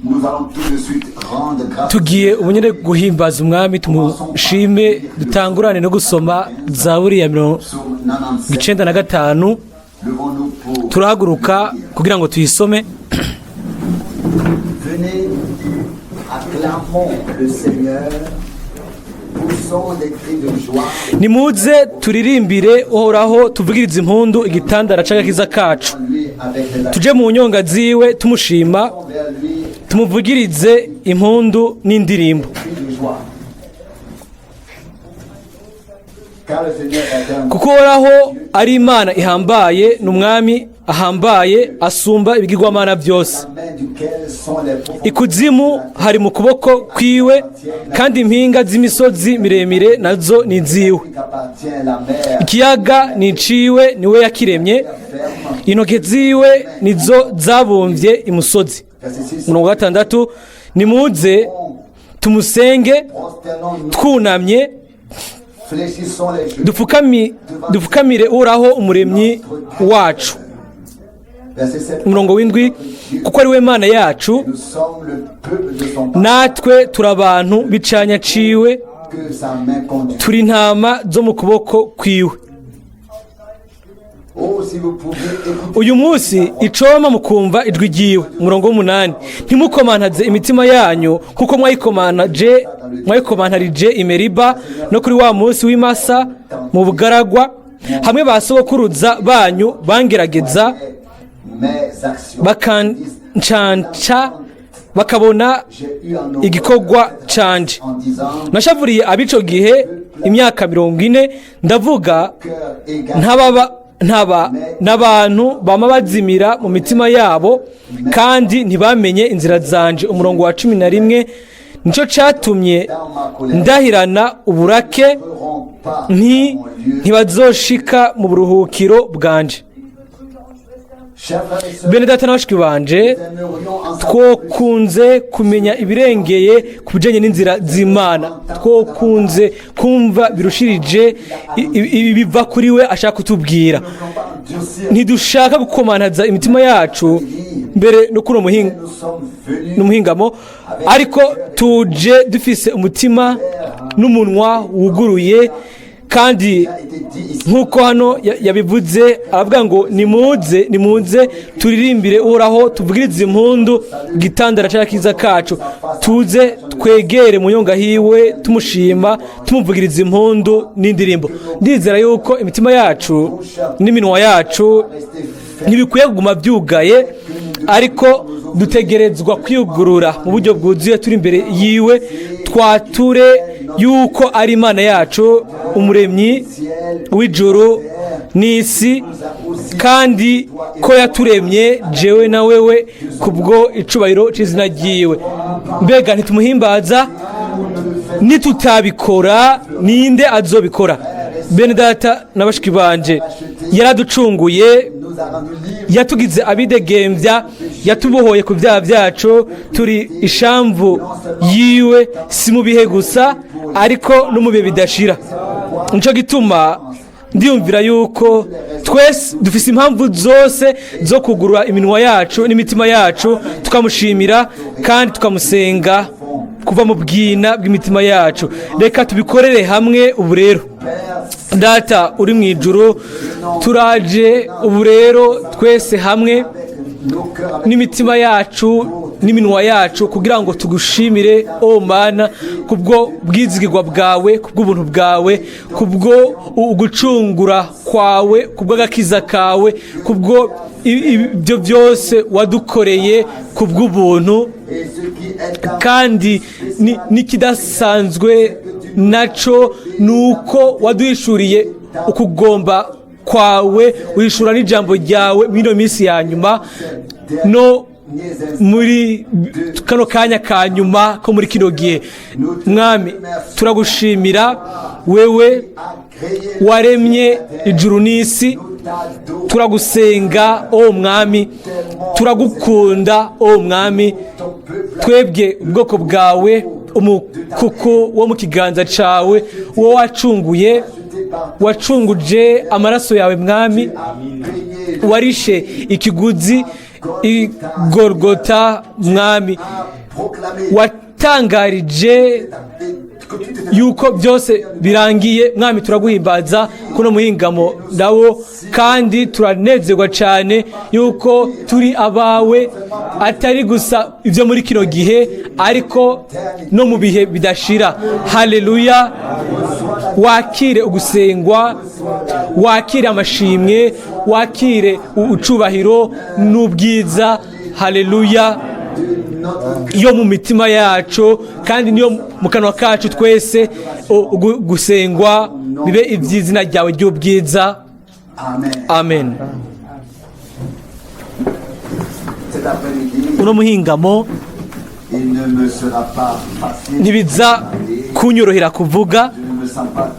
Nous allons tout de suite rendre grâce. Tugiye ubu nyine guhimbaza Umwami, tumushime. Dutangurane no gusoma Zaburi ya mirongo Psaume 97. icenda na gatanu. Levons-nous pour Turahaguruka kugira ngo tuyisome. Venez, acclamons le Seigneur, poussons des cris de joie. Nimuze turirimbire Uhoraho, tuvugirize impundu igitandara c'agakiza kacu. Lui avec les Tuje mu nyonga ziwe tumushima, vers lui tumuvugirize impundu n'indirimbo. cris de joie. Car le Seigneur est un Kuko Uhoraho ari Imana ihambaye, ni Umwami ahambaye, asumba ibigirwamana byose. La main duquel sont les profondeurs. Ikuzimu hari mu kuboko kwiwe, kandi impinga z'imisozi miremire nazo ni iziwe. Qu'appartient la mer Ikiyaga ni iciwe, niwe yakiremye, ferme. Intoke ziwe nizo zabumvye imusozi. Verset 6. Umurongo wa gatandatu: nimuze tumusenge Prosternons-nous, twunamye, fléchissons les genoux. Dupfukamire Uhoraho Umuremyi wacu. Verset 7. Umurongo w'indwi: kuko ari we Mana yacu, Nous sommes le peuple de son peuple natwe turi abantu b'icanya ciwe, que sa main conduit. Turi intama zo mu kuboko kwiwe. Oh, si vous pouviez écouter Uyu munsi icoma mukumva ijwi ryiwe. Umurongo w'umunani: ntimukomantaze imitima yanyu kuko mwayikomantarije i Meriba, no kuri wa munsi w'Imasa mu bugaragwa, hamwe ba sogokuruza banyu bangerageza, mes actions. Bakancanca, bakabona J'ai eu en horreur igikorwa canje. en disant Nashavuriye abico gihe imyaka 40, ndavuga: cœur égal ntababa ntaba n'abantu bama bazimira mu mitima yabo, kandi ntibamenye inzira zanje. Umurongo wa 11: nico catumye dans ma colère ndahirana uburake ne rentreront pas nti dans mon lieu. Ntibazoshika mu buruhukiro bwanje. Chers frères et sœurs, Bene data na bashiki banje, nous aimerions en savoir plus. twokunze kumenya ibirengeye ku bijyanye n'inzira z'Imana, twokunze kumva birushirije ibi biva kuri we ashaka kutubwira. Nous ne voulons pas endurcir. Ntidushaka gukomantaza imitima yacu mbere no kuri uwo Nous sommes venus n'umuhingamo, ariko tuje dufise umutima n'umunwa wuguruye. Kandi a été dit ici. nk'uko hano yabivuze, aravuga ngo: nimuze, nimuze turirimbire Uhoraho, tuvugirize impundu igitandara cy'agakiza kacu, tuze twegere mu nyonga hiwe tumushima, tumuvugiriza impundu n'indirimbo. Ndizera yuko imitima yacu n'iminwa yacu Restez fermes. ntibikwiye kuguma byugaye, ariko dutegerezwa kwiyugurura mu buryo bwuzuye turi imbere yiwe, twature yuko ari Imana yacu, Umuremyi w'ijuru n'isi, kandi ko yaturemye jewe na wewe kubwo icubahiro c'izina ryiwe. Mbega ntitumuhimbaza? Nitutabikora, ninde azobikora? Bene data na bashiki banje, yaraducunguye, Nous a rendus libres. yatugize abidegembya, yatubohoye ku byaha byacu. Turi ishamvu yiwe, si mu bihe gusa, ariko no mu bihe bidashira. Nico gituma ndiyumvira yuko twese dufise impamvu zose zo kugurura iminwa yacu n'imitima yacu, tukamushimira kandi tukamusenga kuva mu bwina bw'imitima yacu. Reka tubikorere hamwe ubu rero. Data uri mu ijuru, turaje ubu rero twese hamwe Nos cœurs avec n'imitima yacu n'iminwa yacu kugira ngo tugushimire, o Mana, kubwo bwizigirwa bwawe, kubw'ubuntu bwawe, kubwo ugucungura kwawe, kubw'agakiza kawe, kubwo ibyo byose wadukoreye kubw'ubuntu. Et ce qui est en Kandi n'ikidasanzwe naco ni uko waduhishuriye ukugomba kwawe, uhishura n'ijambo ryawe muri ino minsi ya nyuma, no muri kano kanya ka nyuma ko muri kino gihe. Mwami, turagushimira wewe a créé waremye ijuru n'isi. Turagusenga, o Mwami, turagukunda, o Mwami. Ton peuple Twebwe ubwoko bwawe, umukuku wo mu kiganza cawe, uwo wacunguye, wacunguje amaraso yawe. Mwami, a payé warishe ikiguzi I Golgota, Mwami, watangarije yuko byose birangiye. Mwami, turaguhimbaza kuno muhingamo nawo, kandi turanezerwa cyane yuko turi abawe, atari gusa ibyo muri kino gihe, ariko no mu bihe bidashira. Haleluya! Wakire ugusengwa, wakire amashimwe, wakire ucubahiro n'ubwiza. Haleluya! Yo mu mitima yacu kandi niyo mu kanwa kacu twese, gusengwa bibe iby'izina ryawe ry'ubwiza. Amen. Amen. Cet après-midi, Uno muhingamo, il ne me sera pas facile ntibiza de parler. kunyorohera kuvuga. Je ne me sens pas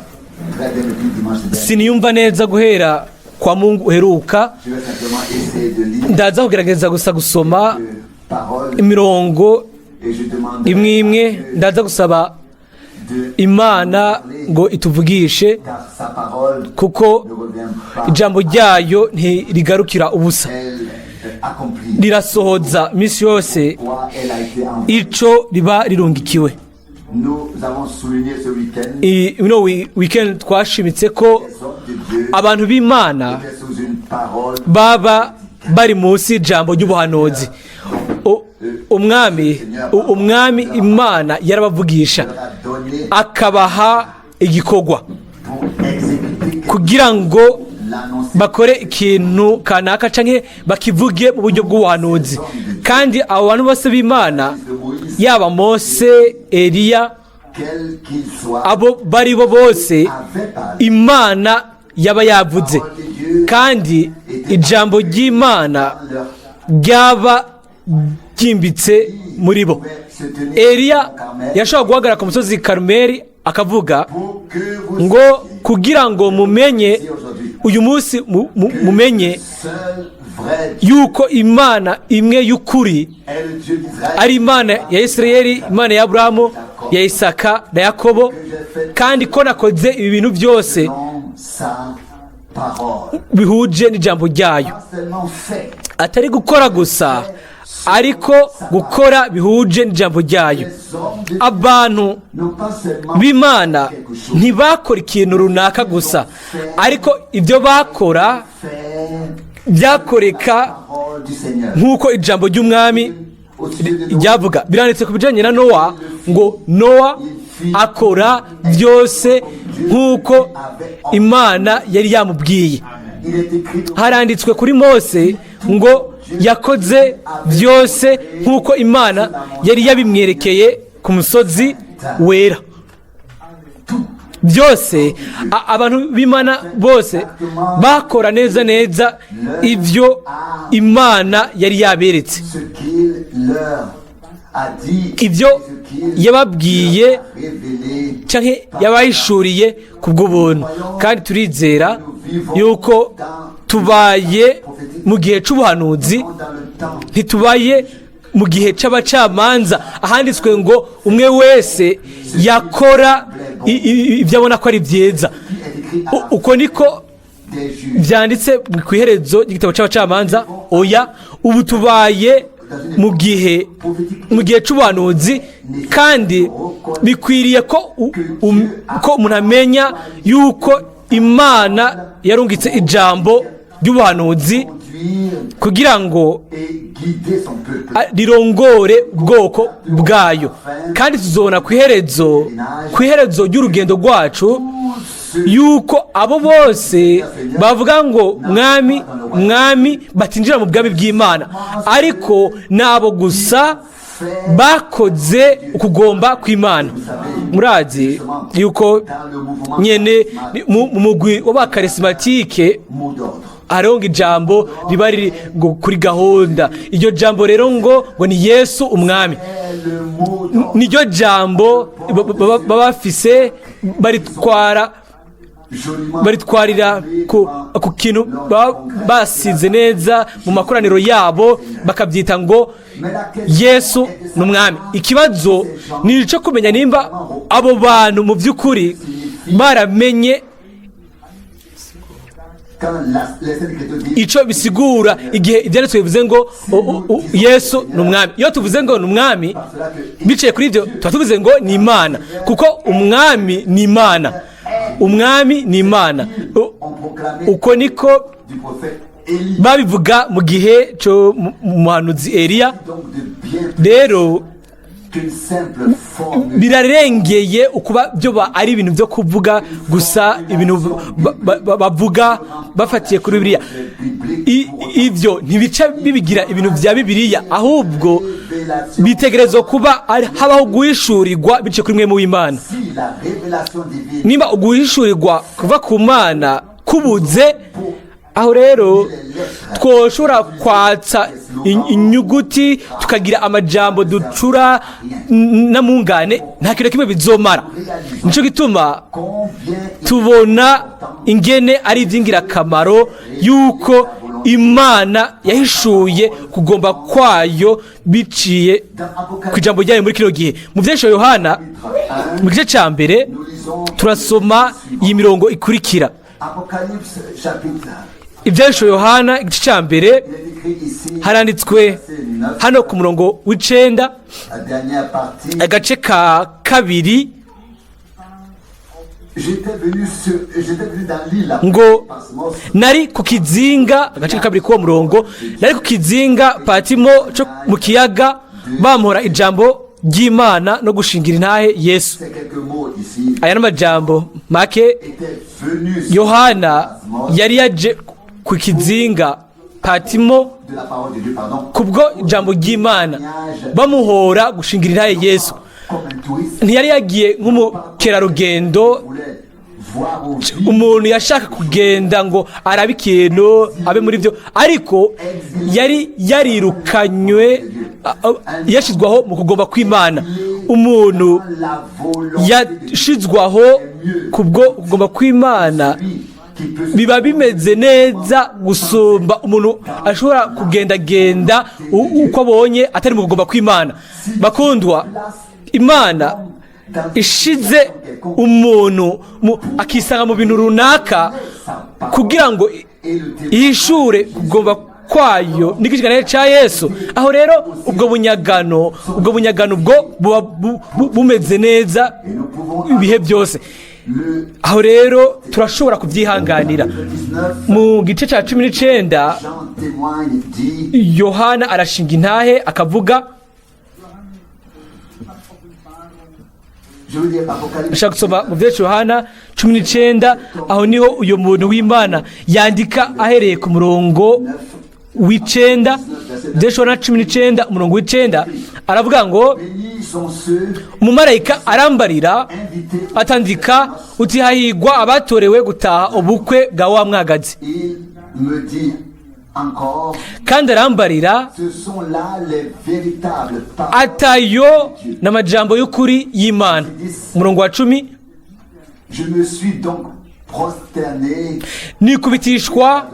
très bien depuis dimanche dernier. Siniyumva neza guhera kwa Mungu uheruka. Je vais simplement essayer de lire Ndaza kugerageza gusa gusoma quelques paroles imirongo et je demande imwe imwe. Ndaza gusaba de Imana ngo ituvugishe, car sa parole kuko ne revient pas. ijambo ryayo ntirigarukira ubusa. Elle accomplit Rirasohoza minsi yose quoi elle a été envoyée. ico riba rirungikiwe. Nous avons souligné ce week-end Ino weekend twashimitse ko les hommes de Dieu abantu b'Imana étaient sous une parole baba bari munsi y'ijambo ry'ubuhanuzi. Umwami Imana yarabavugisha, leur a donné akabaha igikorwa pour exécuter kugira ngo l'annonce. bakore ikintu kanaka canke bakivuge mu buryo bw'ubuhanuzi. Kandi abo bantu bose b'Imana, De Moïse, yaba Mose, Eliya, quel qu'il soit, abo bari bo bose, avait parlé. Imana yaba yavuze, kandi ijambo ry'Imana Leur ryaba ryimbitse muri bo. pouvait se tenir Eliya au Carmel yashobora guhagarara ku musozi Karumeli akavuga pour que vous ngo kugira ngo mumenye sachiez aujourd'hui uyu munsi, mumenye le seul vrai Dieu yuko Imana imwe y'ukuri est le Dieu d'Israël. ari Imana ya Isirayeli, Imana ya Aburahamu, ya Isaka na Yakobo, kandi ko nakoze ibi bintu byose Selon sa parole. bihuje n'ijambo ryayo. Pas seulement fait. Atari gukora gusa, ariko gukora bihuje n'ijambo ryayo. Les hommes de Dieu Abantu n'ont pas seulement b'Imana quelque chose. ntibakora ikintu runaka gusa, ariko ibyo bakora Fait byakoreka parole du Seigneur. nk'uko ijambo ry'Umwami Au sujet de Noé, ryavuga. Biranditse ku bijyanye na Nowa ngo Nowa akora byose nk'uko Imana yari yamubwiye. Il est écrit de Haranditswe kuri Mose ngo yakoze byose nk'uko Imana yari yabimwerekeye ku musozi wera. Byose, abantu b'Imana bose bakora neza neza ibyo Imana yari yaberetse, ce qu'il leur a dit, ibyo ce qu'il yababwiye leur a révélé. canke yabayishuriye ku bw'ubuntu. Kandi turizera yuko tubaye mu gihe c'ubuhanuzi, Dans le temps ntitubaye mu gihe c'abacamanza, ahanditswe ngo umwe wese yakora ibyo abona ko ari byiza. qui est écrit à la Uko niko des juges. byanditse ku iherezo ry'igitabo c'abacamanza. Oya, ubu tubaye mu gihe c'ubuhanuzi, kandi bikwiriye ko umuntu amenya yuko Imana yarungitse ijambo ry'ubuhanuzi Conduire kugira ngo et guider son peuple. rirongore ubwoko bwayo. Kandi tuzobona ku iherezo ry'urugendo rwacu Tous ceux yuko abo bose bavuga ngo "Mwami, Mwami" batinjira mu bwami bw'Imana, ariko nabo gusa bakoze ukugomba kw'Imana. Murazi yuko dans le mouvement nyene mu mugwi w'abakarisimatike mot d'ordre. hariho ngo ijambo riba riri ngo kuri gahunda. Iryo jambo rero ngo ni "Yesu Umwami". Est le mot d'ordre. Niryo jambo baba bafise, baritwara, Joliment baritwarira ku kintu baba basize neza mu makoraniro yabo, bakabyita ngo "Yesu ni Umwami". Ikibazo ni icyo kumenya nimba abo bantu mu by'ukuri baramenye Quand les Saintes Écritures disent Ico bisigura igihe ibyanditswe bivuze ngo Yesu ni umwami. Iyo tuvuze ngo ni umwami, par cela que biciye kuri ibyo tuba tuvuze ngo ni Imana, kuko umwami ni Imana, umwami ni Imana. On proclamait Uko niko du prophète Élie. babivuga mu gihe cyo mu muhanuzi Eliya. Donc de bien Rero qu'une simple formule birarengeye ukuba byoba ari ibintu byo kuvuga gusa, ibintu bavuga bafatiye kuri Bibiliya. Biblique Ibyo ntibica bibigira ibintu bya Bibiliya, ahubwo bitegerezwa kuba habaho guhishurirwa biciye kuri mwe w'Imana. Si la révélation divine Nimba uguhishurirwa kuva ku Mana kubuze, aho rero twoshobora kwatsa inyuguti, tukagira amajambo ducura n'amungane, nta kintu na kimwe bizomara. Nicyo gituma combien il tubona ingene ari iby'ingirakamaro yuko Imana yahishuye kugomba kwayo biciye dans Apocalypse ku ijambo ryayo muri kino gihe. Mu Byahishuriwe Yohana, 1, mu gice cya mbere, nous lisons turasoma iyi mirongo ikurikira. Apocalypse chapitre Ibyahishuwe Yohana igice cya mbere, Il est écrit ici, haranditswe hano ku murongo w'icenda, la dernière partie. agace ka kabiri, J'étais venu dans l'île ngo Patmos, nari ku kizinga, agace ka kabiri k'uwo murongo, nari ku kizinga Patimo cyo mu kiyaga, bampora ijambo ry'Imana no gushingira intahe Yesu. Ces quelques mots ici Aya n'amajambo make. Étaient venus sur Yohana Patmos yari yaje ku kizinga Patimo de la parole de Dieu, pardon, kubwo ijambo ry'Imana, bamuhora gushingira intahe Yesu. Comme un touriste Ntiyari yagiye nk'umukerarugendo, voulait voir ou vivre umuntu yashaka kugenda ngo arabe ikintu, abe muri byo, ariko yari yarirukanywe, yashyizwaho mu kugomba kw'Imana. Umuntu la volonté de Dieu. yashizwaho kubwo kugomba kw'Imana Lui qui peut biba bimeze neza gusumba umuntu ashobora kugendagenda uko abonye atari mu kugomba kw'Imana. Bakundwa, Imana ishize umuntu akisanga mu bintu runaka kugira ngo yishure kugomba kwayo n'igishikanire cya Yesu, aho rero ubwo bunyagano ubwo buba bumeze neza Et nous pouvons ibihe byose. Le Aho rero turashobora kubyihanganira. 19, Mu gice cya 19, Jean témoigne, dit Yohana arashinga intahe akavuga. Je veux dire Apocalypse. Ashaka gusoma mu byacu Yohana 19, aho niho uyu muntu w'Imana yandika ahereye ku murongo w'icenda. Byacu Yohana 19, umurongo w'icenda, aravuga ngo: Bénis sont ceux Umumarayika arambarira invités. atandika uti: hahigwa abatorewe gutaha ubukwe bwa wa mwagazi. Il me dit encore, Kandi arambarira ce sont là les véritables paroles. atayo n'amajambo y'ukuri y'Imana. Umurongo wa 10: Je me suis donc prosterné, Nikubitishwa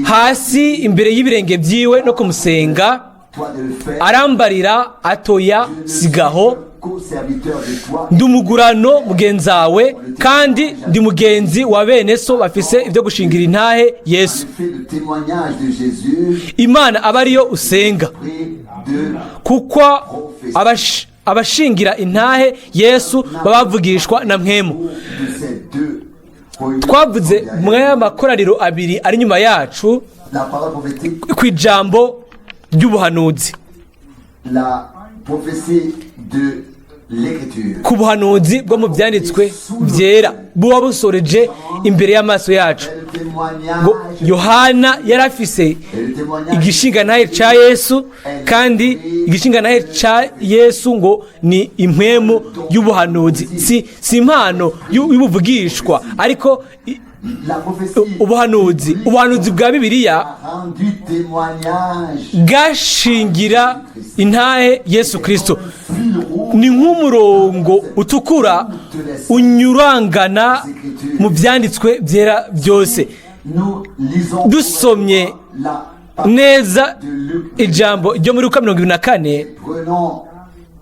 hasi imbere y'ibirenge byiwe no kumusenga. Toi de le faire. Arambarira atoya, Je ne suis sigaho, co-serviteur de toi. Ndi umugurano mugenzawe, kandi ndi mugenzi wa bene so bafise ibyo gushingira intahe Yesu. Fait le témoignage de Jésus Imana aba ariyo usenga, près de kuko abashingira intahe Yesu baba bavugishwa na Mpwemu. De ces deux réunions. Twavuze muri aya makoraniro abiri ari inyuma yacu La parole prophétique, ku ijambo ry'ubuhanuzi, la prophétie de l'Écriture. ku buhanuzi bwo mu Byanditswe Byera buba busoreje imbere y'amaso yacu. Et le témoignage, Ngo Yohana yari afise et le témoignage igishingantahe cya Yesu, kandi igishingantahe cya Yesu ngo ni impwemu y'ubuhanuzi, si impano y'ubuvugishwa, ariko la prophétie ubuhanuzi bwa Bibiliya a rendu témoignage. bwashingira intahe Yesu Kirisito. Fil rouge Ni nk'umurongo utukura unyurangana mu Byanditswe Byera byose. Nous lisons Dusomye la parole neza de Luc. ijambo ryo muri Luka 24, Prenons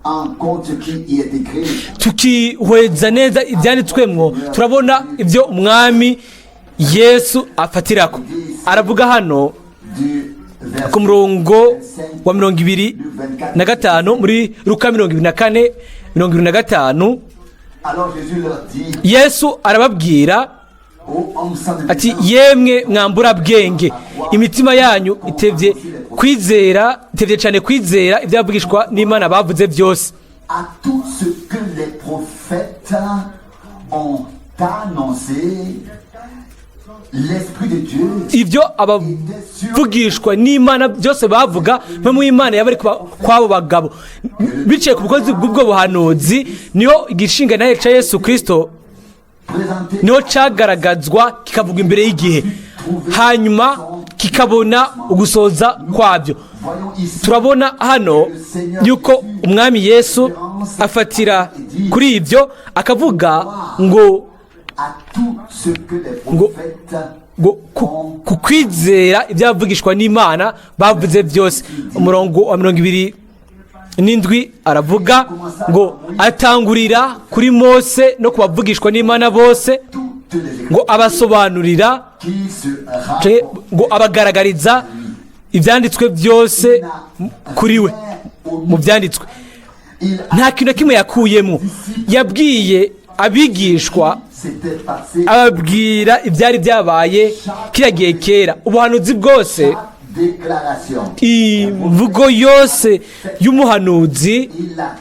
en compte ce qui y est écrit. Tukihweza neza ibyanditswemwo, turabona ibyo Umwami Yesu afatirako. Aravuga hano Du verset ku murongo wa 25 muri Luka 24, 25. Alors Jésus leur dit: Yesu arababwira Ô hommes sans ati: obéissance, "Yemwe mwambura bwenge, imitima yanyu itevye kwizera, itevye cyane kwizera ibyavugishwa n'Imana bavuze byose." à tout ce que les prophètes ont annoncé, l'Esprit de Dieu Ibyo abavugishwa n'Imana byose bavuga, mpwemu w'Imana yaba ari kw'abo bagabo biciye ku bukozi bw'ubwo buhanuzi, niho igishinga nawe cya Yesu Kirisito présenté niho cyagaragazwa, kikavuga imbere y'igihe, hanyuma kikabona ugusoza kwabyo. Voyons ici Turabona hano yuko Umwami Yesu afatira kuri ibyo, akavuga ngo à tout ce que les prophètes ngo ku kwizera ibyavugishwa n'Imana bavuze byose. Umurongo wa 27 aravuga ngo atangurira kuri Mose no ku bavugishwa n'Imana bose, toutes les ngo abasobanurira qui se canke ngo abagaragariza ibyanditswe byose kuri we mu byanditswe. Il Nta kintu na kimwe yakuyemo. Yabwiye abigishwa, s'était passé ababwira ibyari byabaye kiriya gihe kera, ubuhanuzi bwose, déclaration. Imvugo yose y'umuhanuzi Il a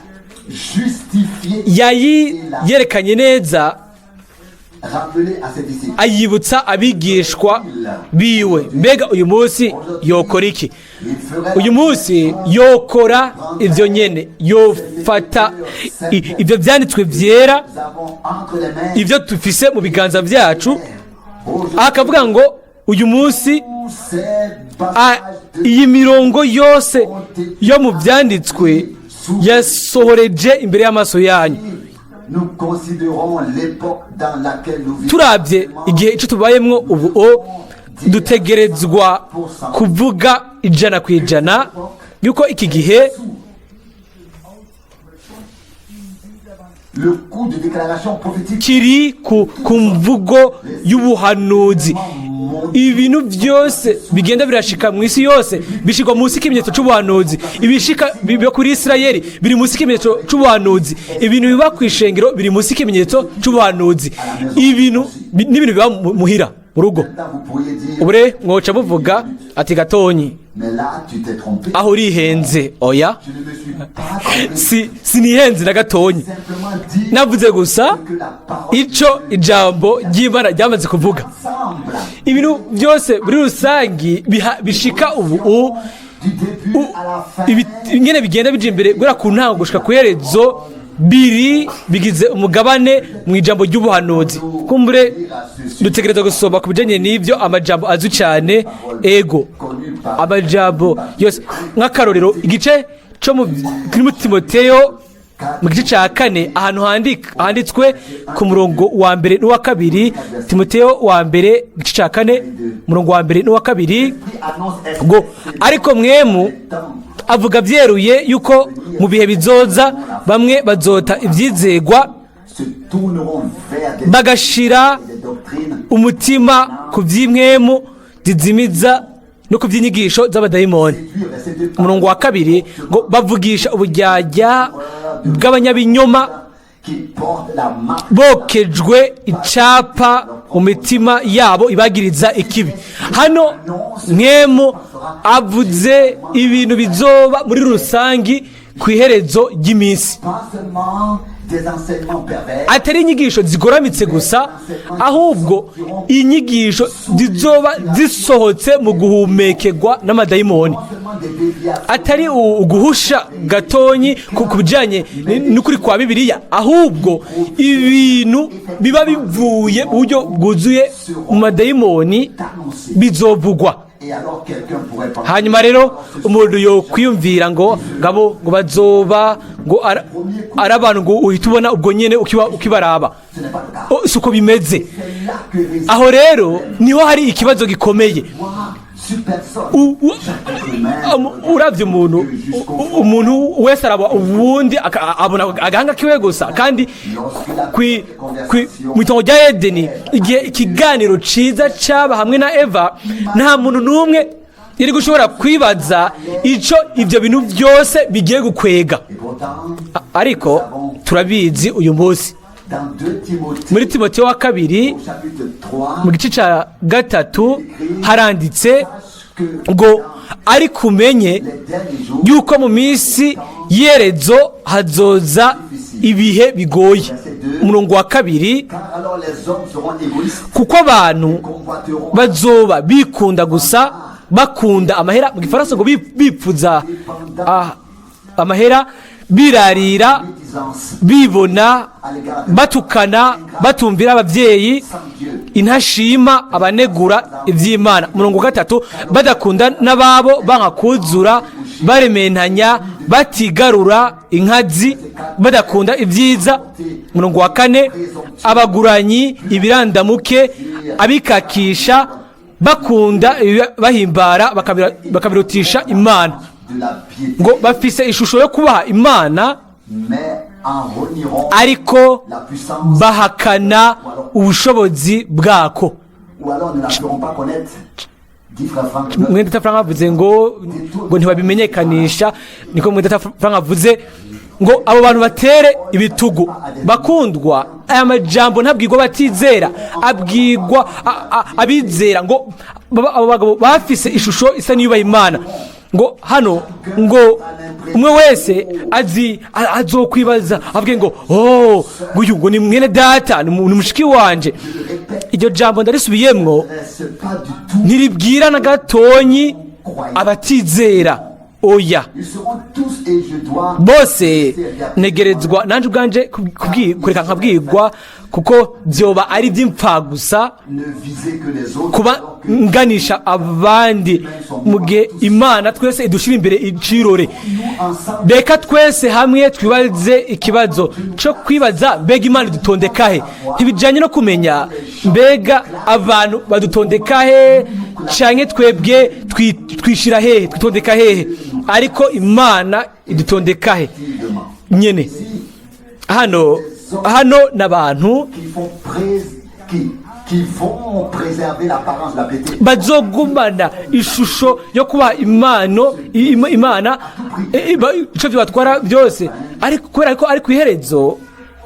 justifié, yayi yerekanye neza, rappelé à ses disciples. Ayibutsa abigishwa biwe. Mbega uyu munsi yokora iki? Il ferait Uyu munsi yokora ibyo nyene, yofata ibyo byanditswe byera, Nous avons entre les mains ibyo dufise mu biganza byacu, aujourd'hui akavuga ngo uyu munsi ces passages de iyi mirongo yose yo mu byanditswe yasohoreje imbere y'amaso yanyu. Nous considérons l'époque dans laquelle nous vivons. Turabye igihe icyo tubayemwo ubu, o dutegerezwa kuvuga 100% yuko iki gihe Le coup de déclaration prophétique kiri ku mvugo y'ubuhanuzi. Ibintu byose bigenda birashika mu isi yose bishirwa munsi y'ikimenyetso c'ubuhanuzi. Ibishika biba kuri Isirayeli biri munsi y'ikimenyetso c'ubuhanuzi. Ibintu biba ku ishengero biri munsi y'ikimenyetso c'ubuhanuzi. Ibintu n'ibintu biba muhira mu rugo. Maintenant, vous pourriez dire, Ubu rero mwoca muvuga ati: "Gatonyi, mais là, tu t'es trompé. aho urihenze." Oya, Je ne me suis pas trompé. si sinihenze na gatonyi. Simplement dit Navuze gusa que la parole ico ijambo ry'Imana ryamaze kuvuga. semble Ibintu byose muri rusangi bishika ubu du début à la fin. Ingene bigenda bija imbere guhera ku ntango gushika ku iherezo biri bigize umugabane mu ijambo ry'ubuhanuzi. Kumbure dutegereza gusoma ku bijanye n'ibyo amajambo azwi cyane, ego, amajambo yose. Nk'akarorero, igice co mu kiri muri Timoteyo, mu gice cya kane, ahantu handitswe ku murongo wa mbere n'uwa kabiri. Timoteyo wa mbere, igice cya kane, umurongo wa mbere n'uwa kabiri, Qui annonce ngo: "Ariko Mpwemu avuga byeruye yuko mu bihe bizoza bamwe bazota ibyizegwa, se tourneront vers des, bagashira des doctrines umutima ku by'impwemu zizimiza no ku by'inyigisho z'abadayimoni." séduire, verset 2, Umurongo wa kabiri ngo: "Bavugisha uburyarya bw'abanyabinyoma, qui portent la marque bokejwe icapa mu mitima yabo ibagiriza ikibi." Hano Mpwemu avuze ibintu bizoba muri rusangi ku iherezo ry'iminsi, pas seulement des enseignements pervers, atari inyigisho zigoramitse gusa, ahubwo inyigisho zizoba zisohotse mu guhumekerwa n'amadayimoni, non seulement des déviations, atari uguhusha gatonyi ku bijyanye n'ukuri kwa Bibiliya, ahubwo ibintu biba bivuye mu buryo bwuzuye mu madayimoni annoncées. bizovugwa. Et alors quelqu'un pourrait penser, Hanyuma rero umuntu yo kwiyumvira ngo ngabo ngo bazoba ngo ari abantu ngo uhita ubona ubwo nyene ukibaraba. Ce n'est pas le cas. Oh, si uko bimeze. C'est là que réside Aho rero niho hari ikibazo gikomeye. voir Sur personne. Chaque humain Uravye umuntu, umuntu wese araba uwundi abona agahanga kiwe gusa. Kandi mw'itongo rya Edeni, igihe ikiganiro ciza caba hamwe na Eva, nta muntu n'umwe yari gushobora kwibaza ico ivyo bintu byose bigiye gukwega. Et pourtant, Ariko turabizi uyu munsi. dans 2 Timothée, Muri Timoteyo wa kabiri, au chapitre 3, mu gice ca gatatu, haranditse sache que ngo: "Ariko umenye les derniers jours, yuko mu minsi y'iherezo hazoza ibihe bigoye." Umurongo wa kabiri: car alors les hommes seront égoïstes, "Kuko abantu convoiteront bazoba bikunda gusa, bakunda amahera." Mu gifaransa ngo bipfuza amahera, birarira, médisance bibona, batukana, batumvira ababyeyi, sans Dieu, intashima, abanegura iby'Imana. Umurongo wa gatatu: "Badakunda n'ababo, banka kuzura, barementanya, batigarura, inkazi, badakunda ibyiza." Umurongo wa kane: "Abaguranyi, ibirandamuke, abikakisha, bakunda bahimbara, bakabirutisha Imana." de la piété, Ngo bafise ishusho yo kubaha Imana, mais en renieront ariko la puissance, bahakana ubushobozi bwako. Ou alors ne la feront pas connaître, dit frère Franck. Mwene data Frank avuze ngo ntibabimenyekanisha. Niko mwene data Frank avuze ngo abo bantu batere ibitugu. Bakundwa, aya majambo ntabwirwa batizera, abwirwa abizera. Ngo abo bagabo bafise ishusho isa n'iyubaha Imana. Ngo hano ngo umwe wese azi azokwibaza avuge ngo: "Oh, nguyu ngo ni mwene data, ni mushiki wanje." Iryo jambo ndarisubiyemwo: N'est-ce pas du tout? ntiribwira na gatonyi abatizera, oya. Ils seront tous et je dois Bose ntegerezwa nanjye ubwanje kureka nkabwirwa, kuko byoba ari iby'imfagusa ne viser que les autres kuba alors que nganisha abandi mu gihe Imana twese idushyira imbere icirore. Nous ensemble Reka twese hamwe twibaze ikibazo cyo kwibaza: mbega Imana idutondeka he? Ntibijyanye no kumenya mbega abantu badutondeka he, canke twebwe twishira hehe, twitondeka hehe, ariko Imana idutondeka he nyene. Hano n'abantu qui font qui vont préserver l'apparence de la piété. bazogumana ishusho yo kubaha Imana ico bibatwara byose, ariko kubera ko ari ku iherezo,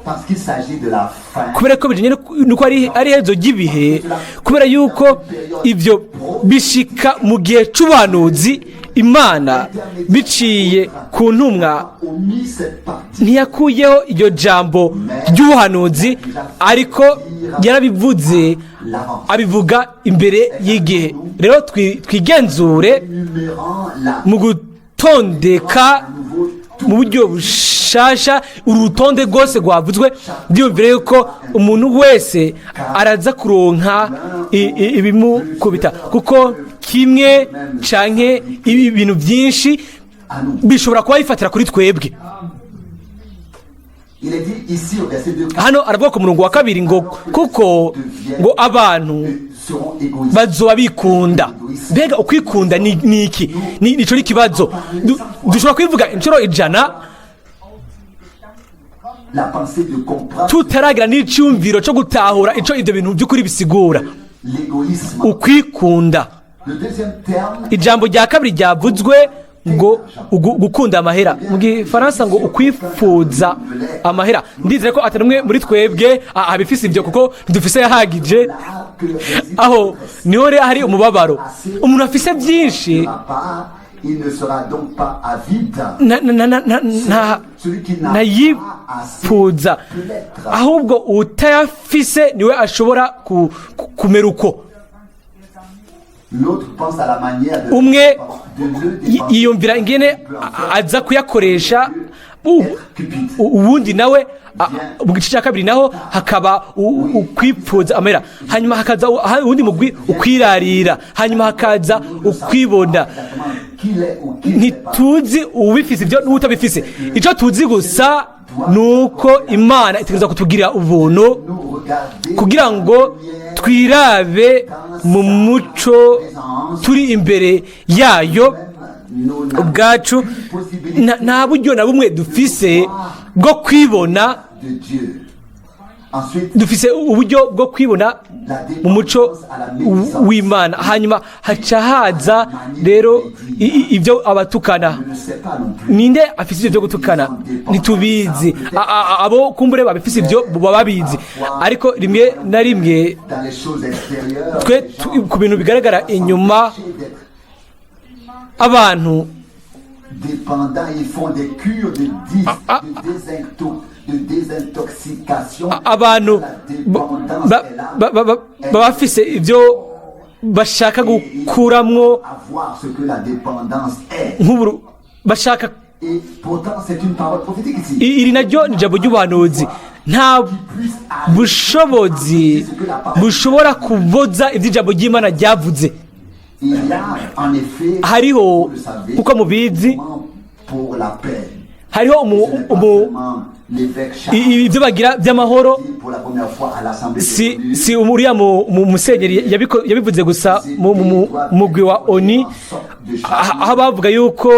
Parce qu'il s'agit de la fin. kubera ko bijanye nuko ari iherezo ry'ibihe, kubera yuko ivyo bishika mu gihe c'ubuhanuzi, Imana biciye ku ntumwa Omis cette partie. ntiyakuyeho iryo jambo ry'ubuhanuzi, ariko yarabivuze, abivuga imbere y'igihe. Rero twigenzure Numérant la mu gutondeka nouveau tout mu buryo bushasha uru rutonde rwose rwavuzwe. Ndiyumvire yuko umuntu wese araza kuronka ibimukubita, kuko kimwe canke ibi bintu byinshi à nous. bishobora kuba bifatira kuri twebwe. Il est dit ici au verset 2 Hano aravuga ku murongo wa kabiri ngo: "Kuko ngo abantu seront égoïstes. bazoba bikunda." Mbega ukwikunda ni iki? Nico ni ikibazo. Dushobora kwivuga inshuro 100 La pensée de comprendre tutaragira n'icyumviro cyo gutahura ico ivyo bintu by'ukuri bisigura, l'égoïsme. ukwikunda. Le deuxième terme, Ijambo rya kabiri ryavuzwe ngo gukunda amahera, mu gifaransa ngo ukwifuza amahera. Ndizere ko atari umwe muri twebwe abifise ibyo, kuko ntidufise yahagije. Là que réside Aho niho rero hari umubabaro. Umuntu afise byinshi la part, il ne sera donc pas avide. na Celui qui n'a pas assez ntayipfuza, peut l'être. ahubwo utayafise niwe ashobora kumera uko. L'autre pense à la manière Umwe de le dépenser. yiyumvira ingene aza kuyakoresha, uwundi nawe mu gice cya kabiri naho hakaba ukwipfuza amahera, hanyuma hakaza uwundi mugwi ukwirarira, hanyuma hakaza ukwibona. Exactement qui l'est ou qui ne l'est pas. Ntituzi uwubifise ibyo n'utabifise. Icyo tuzi gusa ni uko Imana itegereza kutugirira ubuntu Nous regarder kugira ngo la lumière. Twirabe mu muco turi imbere yayo Même nous n'avons ubwacu. possibilité Nta buryo na bumwe dufise bwo kwibona. de Dieu. Ensuite, Dufise uburyo bwo kwibona mu muco w'Imana. Hanyuma haca haza rero ibyo abatukana. je ne sais pas non plus. Ninde afise ibyo byo gutukana? Ntitubizi. Abo kumbure babifise ibyo baba babizi, ariko rimwe na rimwe Dans les choses extérieures, twe les gens ku bintu bigaragara inyuma, d'être abantu dépendants, ils font des cures de désintoxication. Abantu La dépendance est là. baba bafise ibyo bashaka gukuramwo. À voir ce que la dépendance est. Nk'uburu bashaka. Et pourtant, c'est une parole prophétique ici. Iri naryo ni ijambo ry'ubuhanuzi. Nta Puisse arriver bushobozi bushobora kuboza ibyo ijambo ry'Imana ryavuze. Il y a en effet, Hariho, vous le savez, kuko mubizi, moment pour la paix. Hariho Ce n'est pas seulement l'évêque Charles ibyo bagira by'amahoro. dit pour la première fois à l'Assemblée de Si l'ONU, si uriya musenyeri yabivuze gusa mu mugwi wa ONU, aho bavuga yuko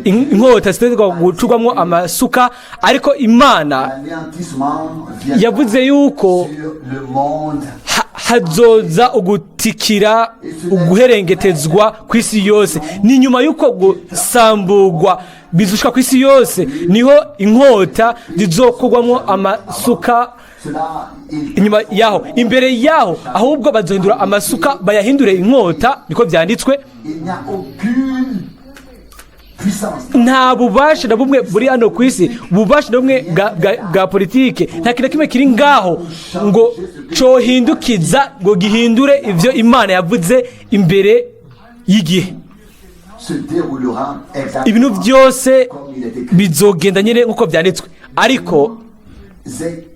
inkota zitegerezwa gucurwamwo amasuka, ariko Imana l'anéantissement viendra yavuze yuko sur le monde. Hazoza ugutikira, uguherengetezwa ku isi yose. Ni nyuma y'uko gusambugwa bizushika ku isi yose niho inkota zizokugwamwo amasuka. Cela, il Inyuma yaho, imbere yaho ahubwo bazohindura amasuka bayahindure inkota, niko byanditswe. Il n'y a aucune puissance Nta bubasha na bumwe buri hano ku isi, ububasha na bumwe bwa politike, nta kintu na kimwe kiri ngaho ngo cohindukiza, ngo gihindure ivyo Imana yavuze imbere y'igihe. se déroulera exactement Ibintu byose comme il est écrit. bizogenda nyine nk'uko byanditswe, ariko C'est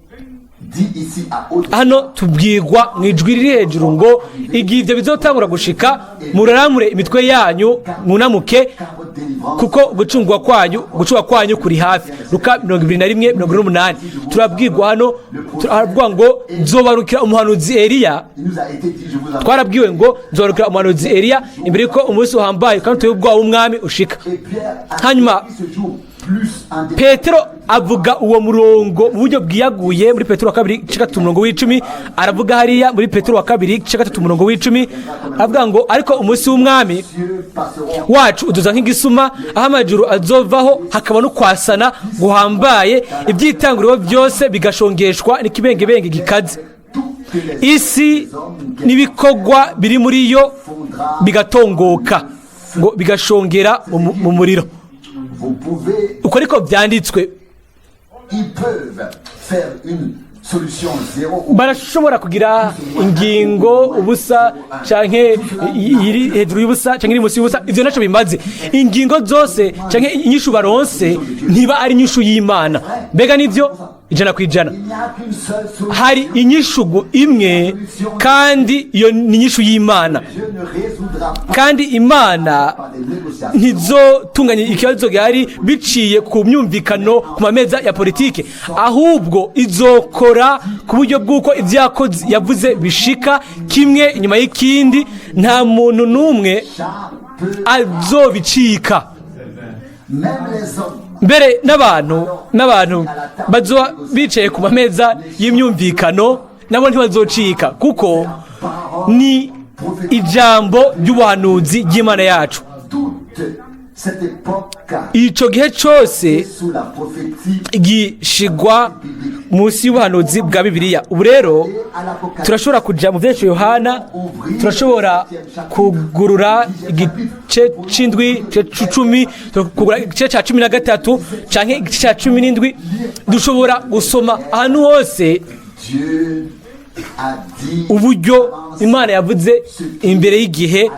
dit ici à haute hano tubwirwa mu ijwi riri hejuru ngo igihe ibyo bizotangura gushika, muraramure imitwe yanyu, mwunamuke, car votre délivrance kuko gucungwa kwanyu kuri hafi. Luka 21:48. Turabwirwa hano, turavuga ngo nzobarukira umuhanuzi Eliya. Il nous a été dit, je vous en Twarabwiwe ngo nzobarukira umuhanuzi Eliya imbere y'uko umunsi uhambaye kandi uteye ubwoba w'Umwami ushika. Et Pierre a Hanyuma décrit ce jour plus en détail. Petero avuga uwo murongo mu buryo bwiyaguye muri Petero wa kabiri igice 3 umurongo w'10. Aravuga hariya muri Petero wa kabiri igice 3 umurongo w'10, avuga ngo ariko umunsi w'Umwami Cieux passeront wacu uduza nk'igisuma, aho amajuru azovaho hakaba no kwasana guhambaye, ibyitanguriro byose bigashongeshwa n'ikibengebenge gikaze, toutes les isi n'ibikorwa biri muri yo bigatongoka, ngo bigashongera mu muriro. Vous pouvez, Uko ariko byanditswe. ils peuvent faire une solution zéro ou Barashobora kugira ingingo ubusa canke iri hejuru y'ubusa canke iri munsi y'ubusa, ivyo naco bimaze. Ingingo zose canke inyishu baronse ntiba ari inyishu y'Imana. Mbega nivyo? 100%. Il n'y a qu'une seule solution. Hari inyishu imwe, kandi iyo ni inyishu y'Imana. Dieu ne résoudra pas Kandi Imana par des négociations. ntizotunganya ikibazo gihari biciye ku myumvikano ku mameza ya politike, ahubwo izokora ku buryo bw'uko ibyo yakoze, yavuze bishika kimwe inyuma y'ikindi. Nta muntu n'umwe Ça peut, azobicika. même les hommes Mbere n'abantu bazoba bicaye ku mameza y'imyumvikano nabo ntibazocika, kuko ni ijambo ry'ubuhanuzi ry'Imana yacu. Toute cette époque Ico gihe cose sous la prophétie gishigwa munsi y'ubuhanuzi bwa Bibiliya. Ubu rero et à l'Apocalypse. turashobora kuja mu Vyahishuwe Yohana, turashobora kugurura igice c'indwi, igice c'icumi, kugura igice ca 13 canke igice ca 17. Dushobora gusoma ahantu hose Dieu a dit uburyo Imana yavuze imbere y'igihe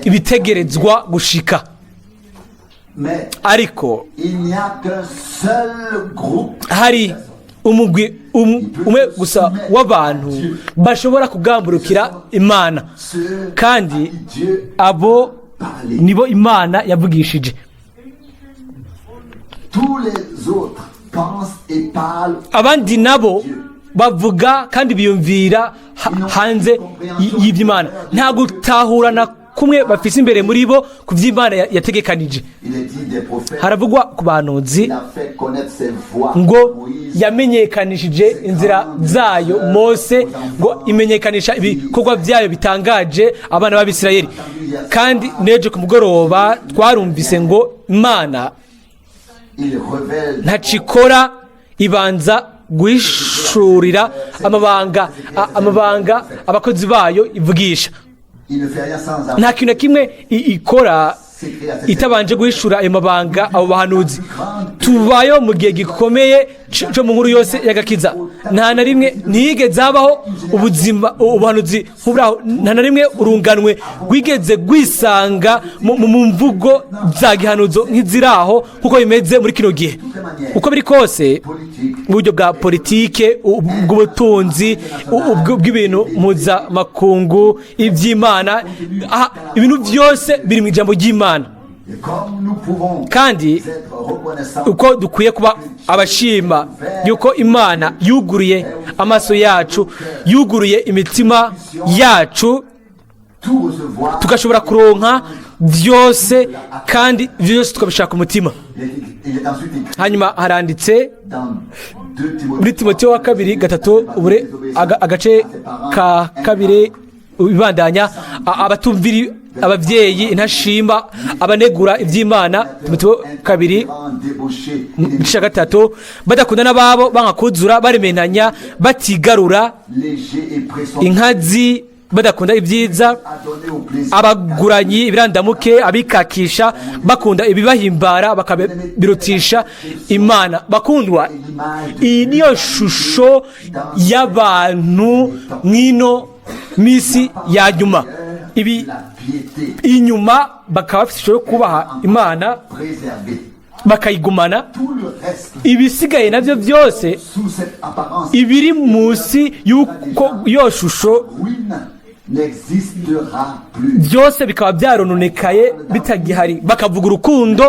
ibitegerezwa gushika. Mais Ariko il n'y a qu'un seul groupe hari umugwi umwe gusa w'abantu bashobora kugamburukira Imana, ceux kandi à qui Dieu abo parlé. nibo Imana yavugishije. Tous les autres pensent et parlent Abandi nabo Dieu. Bavuga kandi biyumvira hanze y'iby'Imana. Nta gutahura na kumwe bafise imbere muri bo ku by'Imana yategekanije. Il est dit des prophètes, Haravugwa ku bahanuzi il a fait connaître ses voies ngo à Moïse, yamenyekanishije inzira zayo Mose, ngo imenyekanisha ibikorwa byayo bitangaje abana b'Abisirayeli. Kandi n'ejo ku mugoroba twarumvise ngo Imana il révèle ntacikora ibanza guhishurira amabanga abakozi bayo ivugisha. Il ne fait rien sans avoir Nta kintu na kimwe ikora itabanje guhishura ayo mabanga abo bahanuzi. Tubayo mu gihe gikomeye co mu nkuru yose y'agakiza. Nta na rimwe ntiyigeze habaho ubuzima ubuhanuzi nk'uburaho. Nta na rimwe urunganwe rwigeze rwisanga mu mvugo za gihanuzo nk'iziraho nk'uko bimeze muri kino gihe. Uko biri kose, politique, uburyo bwa politike, bw'ubutunzi, bw'ibintu mpuzamakungu, iby'Imana, aha, ibintu byose biri mu ijambo ry'Imana. Et comme nous pouvons Kandi être reconnaissants uko dukwiye kuba abashima yuko Imana yuguruye amaso yacu, yuguruye imitima yacu, tout recevoir, tugashobora kuronka byose, kandi ibyo byose tukabishaka umutima. Il est ensuite écrit Hanyuma haranditse dans 2 Timothée muri Timoteyo wa kabiri 3, ubure agace ka 2 ibandanya, abatumvira ababyeyi, intashima, abanegura iby'Imana. Timoteyo 2 débauché, igice cya 3: badakunda n'ababo, banga kuzura, baremenanya, batigarura, léger et pressant, inkazi, badakunda ibyiza, adonné au plaisir, abaguranyi, ibirandamuke, abikakisha, bakunda ibibahimbara bakabirutisha Imana. Bakundwa, iyi niyo shusho y'abantu mw'ino minsi ya nyuma. Ibi la piété inyuma bakaba bafite ishusho yo kubaha Imana, préservée. bakayigumana. Tout le reste, Ibisigaye nabyo byose, sous cette apparence, ibiri munsi y'uko iyo shusho, ruine n'existera plus. byose bikaba byarononekaye, bitagihari. Bakavuga urukundo,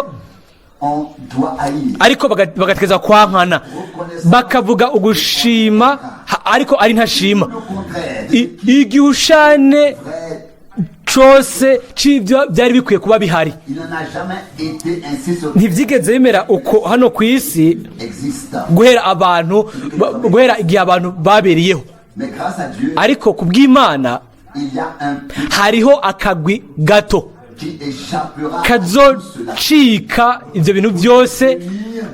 On doit haïr. ariko bagategeza kwankana. Bakavuga ugushima, ariko ari ntashima. Le contraire de Igihushane vrai, cose c'ivyo byari bikwiye kuba bihari. il n'en a jamais été ainsi sur Ntivyigeze bimera uko hano ku isi existe. guhera igihe abantu babereyeho. Mais grâce à Dieu, Ariko ku bw'Imana, il y a un peu hariho akagwi gato qui échappera à tout cela. kazocika ivyo bintu byose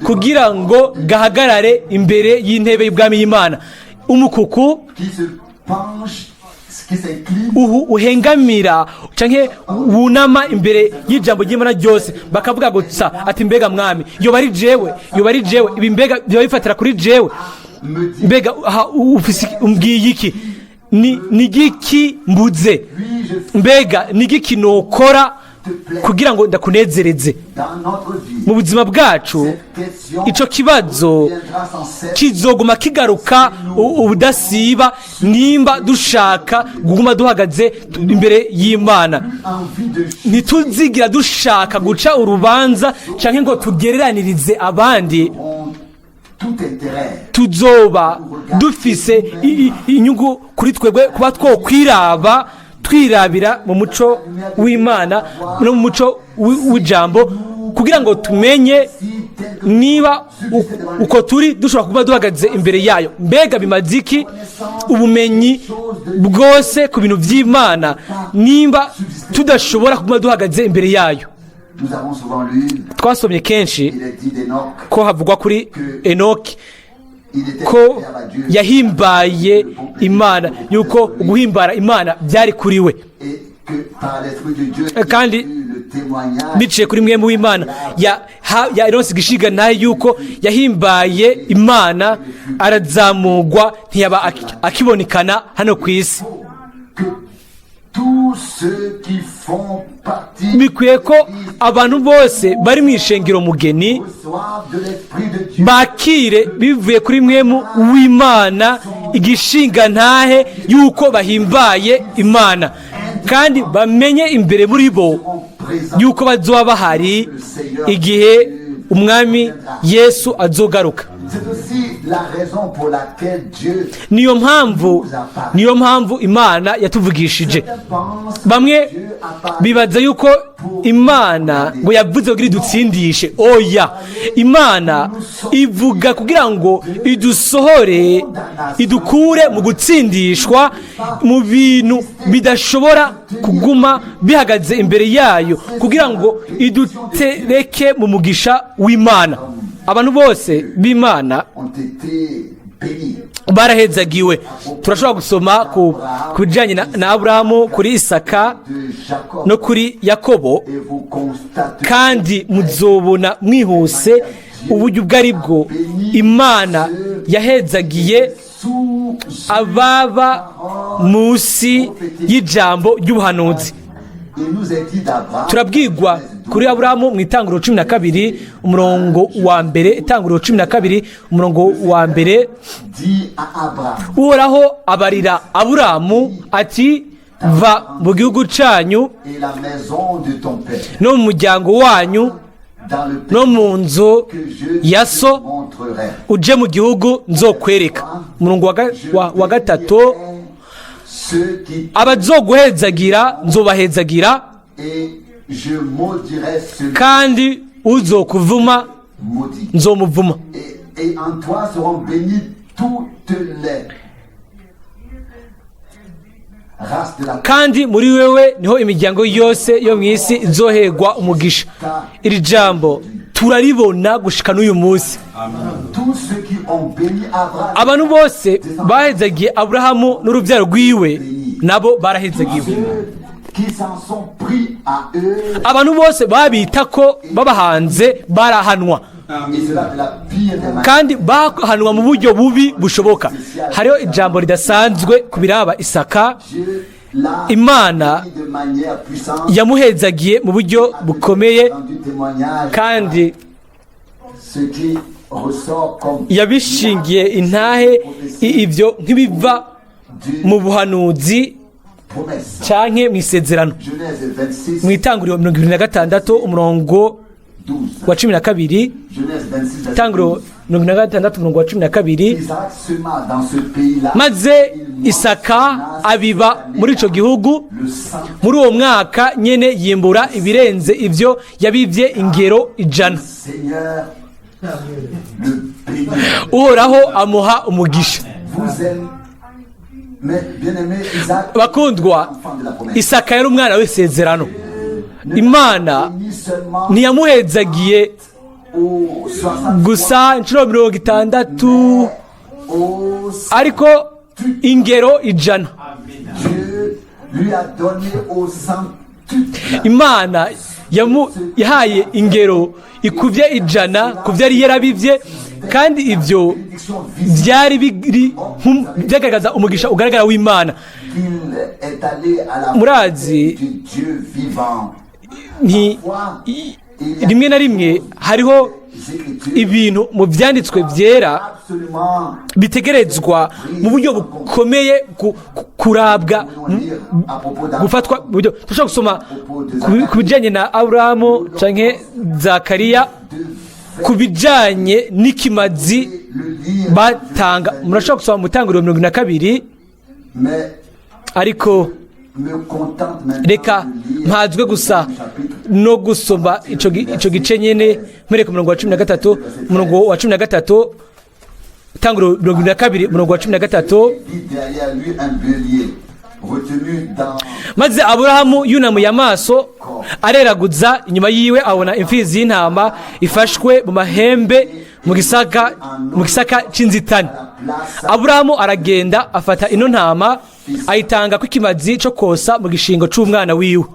kugira ngo gahagarare imbere y'intebe y'ubwami y'Imana. Umukuku Qui se penche, qui s'incline uhu uhengamira canke wunama imbere y'ijambo ry'Imana ryose, bakavuga gusa ati: "Mbega Mwami, yoba ari jewe? Yoba ari jewe ibi? Mbega biba bifatira kuri jewe?" me dit, Mbega aha ufise umbwiye iki? Ni giki mbuze? puis-je Mbega ni giki nokora kugira ngo ndakunezereze? Dans notre vie, Mu buzima bwacu, cette question ico kibazo viendra sans cesse. kizoguma kigaruka ubudasiba nimba dushaka kuguma duhagaze imbere y'Imana. Envie de Ntituzigira dushaka guca urubanza canke ngo tugereranirize abandi. ont tout intérêt Tuzoba dufise inyungu kuri twebwe kuba twokwiraba, twirabira mu muco w'Imana no mu muco w'ijambo, kugira ngo tumenye si tel que niba uko turi dushobora kuba duhagaze imbere yayo. Mbega bimaze iki ubumenyi bwose ku bintu by'Imana nimba tudashobora kuba duhagaze imbere yayo? Nous avons souvent lu, Twasomye kenshi il est dit d'Enoch, ko havugwa kuri Enoki il était ko agréable à Dieu yahimbaye Imana, yuko guhimbara Imana byari kuri we, et que par l'Esprit de Dieu, il Kandi eut le témoignage biciye kuri mwe mu w'Imana yaronse igishiga nayo yuko yahimbaye Imana, arazamugwa, ntiyaba akibonekana hano ku isi. Que tous ceux qui font partie Bikwiye ko abantu bose bari mu ishengero mugeni reçoivent de l'Esprit de Dieu bakire bivuye kuri mwemu w'Imana igishinga ntahe yuko bahimbaye Imana, kandi bamenye imbere muri bo seront présents yuko bazoba bahari igihe Umwami Yesu azogaruka. C'est aussi la raison pour laquelle Dieu Niyo mpamvu Imana yatuvugishije. Pense Bamwe Dieu a parlé bibaza yuko Imana ngo yavuze kugira idutsindishe. Oya, Imana ivuga kugira ngo idusohore, idukure mu gutsindishwa, mu bintu bidashobora kuguma bihagaze imbere yayo, kugira ngo idutereke mu mugisha w'Imana. Abantu bose b'Imana ont été bénis. barahezagiwe. Turashobora gusoma ku bijyanye na Aburahamu, kuri Isaka De Jacob. no kuri Yakobo. Et vous constatez Kandi muzobona mwihuse uburyo ubwo ari bwo Imana yahezagiye sous ababa munsi y'ijambo ry'ubuhanuzi. Il nous est dit d'Abraham. Turabwirwa kuri Aburahamu mu Itanguriro 12 umurongo wa mbere, Itanguriro 12 umurongo wa mbere. Dit à Abraham: Uhoraho abarira Aburahamu ati: "Va mu gihugu cyanyu et la maison de ton père no mu muryango wanyu dans le pays no mu nzu que je ya te so, montrerai. uje mu gihugu nzokwereka." Umurongo wa gatatu: Ceux qui "Abazoguhezagira nzobahezagira, et je maudirai celui kandi uzokuvuma maudit. nzomuvuma." Et en toi seront bénies toutes les races de la Kandi muri wewe niho imiryango yose yo mu isi izoherwa umugisha. Iri jambo turaribona gushika n'uyu munsi. Tous ceux qui ont béni Abraham, Abantu bose bahezagiye Aburahamu n'urubyaro rwiwe nabo barahezagiwe. Ceux qui s'en sont pris à eux, Abantu bose babita ko babahanze barahanwa, et cela de la pire des manières. kandi bahanwa mu buryo bubi bushoboka. Hariho ijambo ridasanzwe ku biraba Isaka. Dieu l'a Imana béni de manière puissante, yamuhezagiye mu buryo bukomeye, rendu témoignage kandi ce qui ressort comme yabishingiye intahe ibyo nk'ibiva mu buhanuzi promesse. canke mu isezerano. Genèse 26, Mu Itanguriro 26 umurongo 12. wa 12. Genèse 26, verset Itanguriro 12. 26 umurongo wa 12. Isaac sema dans ce pays-là. Maze Isaka abiba muri ico gihugu, Le sang muri uwo mwaka nyene yimbura ibirenze ivyo yabivye ingero 100. Seigneur le bénit. Uhoraho amuha umugisha. Vous aimez, mais bien-aimé Isaac, Bakundwa, enfant de la promesse. Isaka yari umwana w'isezerano. Imana Béni seulement ntiyamuhezagiye aux 60 gusa inshuro 60, au ariko ingero 100. Dieu lui a donné au centuple. Imana yahaye ingero ikubye 100 ku byo yari yarabivye, kandi ibyo Bénédiction visible byari biri byagaragaza umugisha ugaragara w'Imana. qu'il est allé à la Murazi, du Dieu vivant. Rimwe na rimwe hariho Les Écritures ibintu mu byanditswe byera absolument bitegerezwa mu buryo bukomeye kurabwa, nous lire à propos d'Abraham, gufatwa mu buryo turashobora gusoma ku bijyanye na Aburahamu canke Zakariya, de ku bijyanye n'ikimazi le lire, batanga. Murashobora gusoma mu Itanguriro 22, mais ariko me contente maintenant reka de lire mpazwe gusa le chapitre no gusoma ico gice nyene, mpereye ku murongo wa 13, umurongo wa 13, Itanguriro 22 umurongo wa 13. Vit derrière lui un bélier retenu dans Maze Aburahamu yunamuye amaso areraguza inyuma yiwe, abona imfizi y'intama ifashwe mu mahembe mu gisaka c'inzitane. La place Aburahamu aragenda, afata ino ntama, ayitanga ko ikimazi co kosa mu gishingo c'umwana wiwe.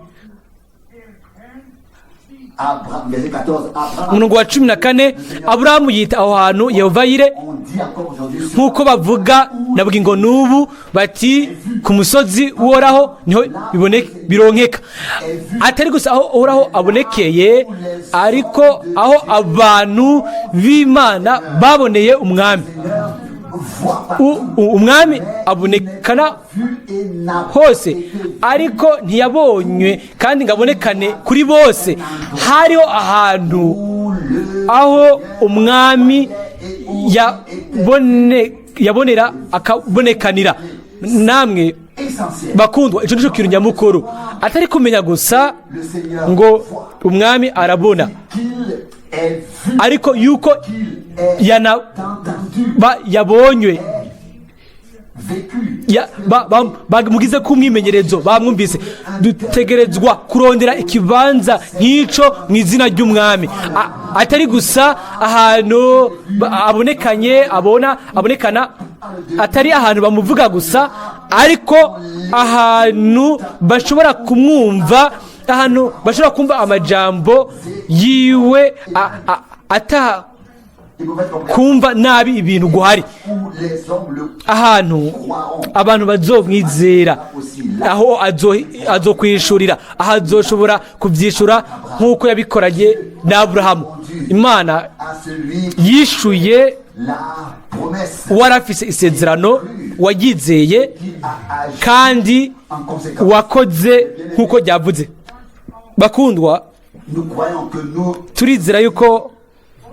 Abraham, verset 14, Abraham, Umurongo wa 14, Aburahamu yita aho hantu Yehova Yire, on dit encore aujourd'hui sur nk'uko bavuga na bugingo n'ubu bati: "Ku musozi w'Uhoraho niho bironkeka." Atari gusa aho Uhoraho abonekeye, ariko aho abantu b'Imana baboneye Umwami. Voit pas Umwami abonekana vu et n'a hose, ariko ntiyabonywe kandi ngo abonekane kuri bose. Hariho ahantu où le aho Umwami yabonera akabonekanira namwe. Essentiel. Bakundwa, icyo nicyo kintu nyamukuru, atari kumenya gusa Le Seigneur ngo voit umwami arabona, qu'il est vu, ariko yuko qu'il est yana entendu, ba yabonywe, vécu. Bamugize ko umwimenyerezo, bamwumvise. Dutegerezwa kurondera ikibanza nk'ico mu izina ry'umwami, atari gusa ahantu abonekanye, abona abonekana, atari ahantu bamuvuga gusa, ariko ahantu bashobora kumwumva, ahantu bashobora kumva amajambo yiwe, ata Et mauvaise compréhension. kumva nabi ibintu guhari, Où les hommes le ahantu croiront. abantu bazomwizera, aho azokwishurira, aho azoshobora kubyishura nk'uko yabikoranye na Aburahamu. Imana À celui yishuye la promesse uwari afise isezerano, wayizeye qui a agi kandi en conséquence. wakoze nk'uko ryavuze. Bakundwa, Nous croyons que nous, turizera yuko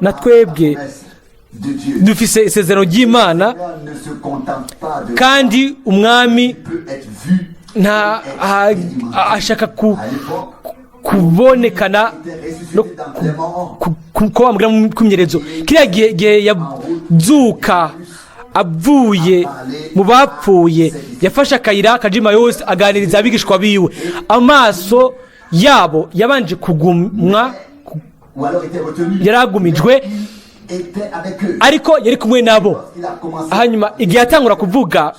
na twebwe promesse de Dieu, dufise isezerano ry'Imana, Seigneur ne se contente pas de kandi umwami peut être vu nta ashaka à l'époque kubonekana était ressuscité no dans les morts. ko bamubwira mu kumyerezo kiriya gihe yazuka avuye mu bapfuye, yafashe akayira kajima yose aganiriza abigishwa biwe. Amaso yabo yabanje kugumwa, Ou alors était retenu. yaragumijwe, Il était avec eux. ariko yari kumwe nabo. Lorsqu'il a commencé, Hanyuma igihe yatangura kuvuga,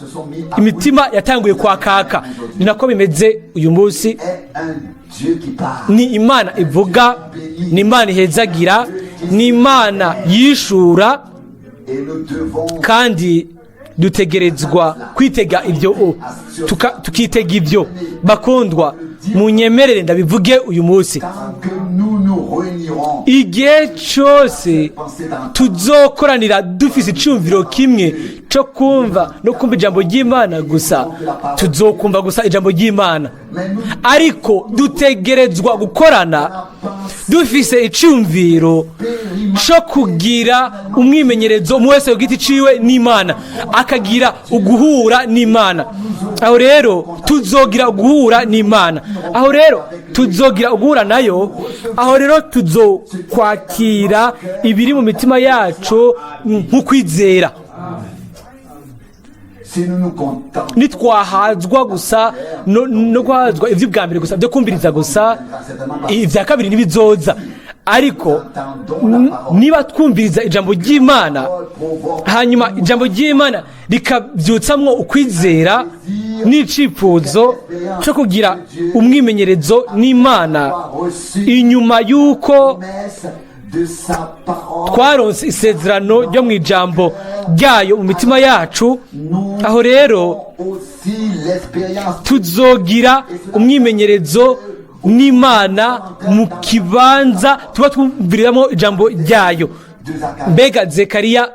imitima yatanguye kwakaka. Ni nako bimeze uyu munsi. Est un Dieu qui parle. Ni Imana ivuga, ni Imana ihezagira, ni Imana yishura. Et nous devons Kandi dutegerezwa kwitega ibyo, tukitega ibyo. Bakundwa, munyemerere ndabivuge uyu munsi: tant que nous nous réunirons, igihe cyose penser dans tuzokoranira dufise icyumviro kimwe cyo kumva no kumva ijambo ry'Imana gusa, tuzokumva gusa ijambo ry'Imana. Mais nous Ariko dutegerezwa gukorana dufise icyumviro cyo kugira umwimenyerezo, umwe wese ku giti ciwe n'Imana, akagira uguhura n'Imana. Aho rero tuzogira uguhura n'Imana, aho rero tuzogira uguhura nayo, aho rero tuzokwakira ibiri mu mitima yacu nk'ukwizera. Si nous nous contentons Nitwahazwa gusa no guhazwa iby'ubwa mbere gusa, byo kumviriza gusa, ibya kabiri ntibizoza. Ariko niba twumviriza ijambo ry'Imana, provoque hanyuma ijambo ry'Imana rikabyutsamwo ukwizera n'icifuzo cyo kugira umwimenyerezo n'Imana reçu inyuma y'uko promesse de sa parole, twaronse isezerano ryo mu ijambo ryayo mu mitima yacu, nous aho rero aussi l'expérience tuzogira umwimenyerezo n'Imana mu kibanza tuba twumviriramo ijambo ryayo. De Zacharie. Mbega Zekariya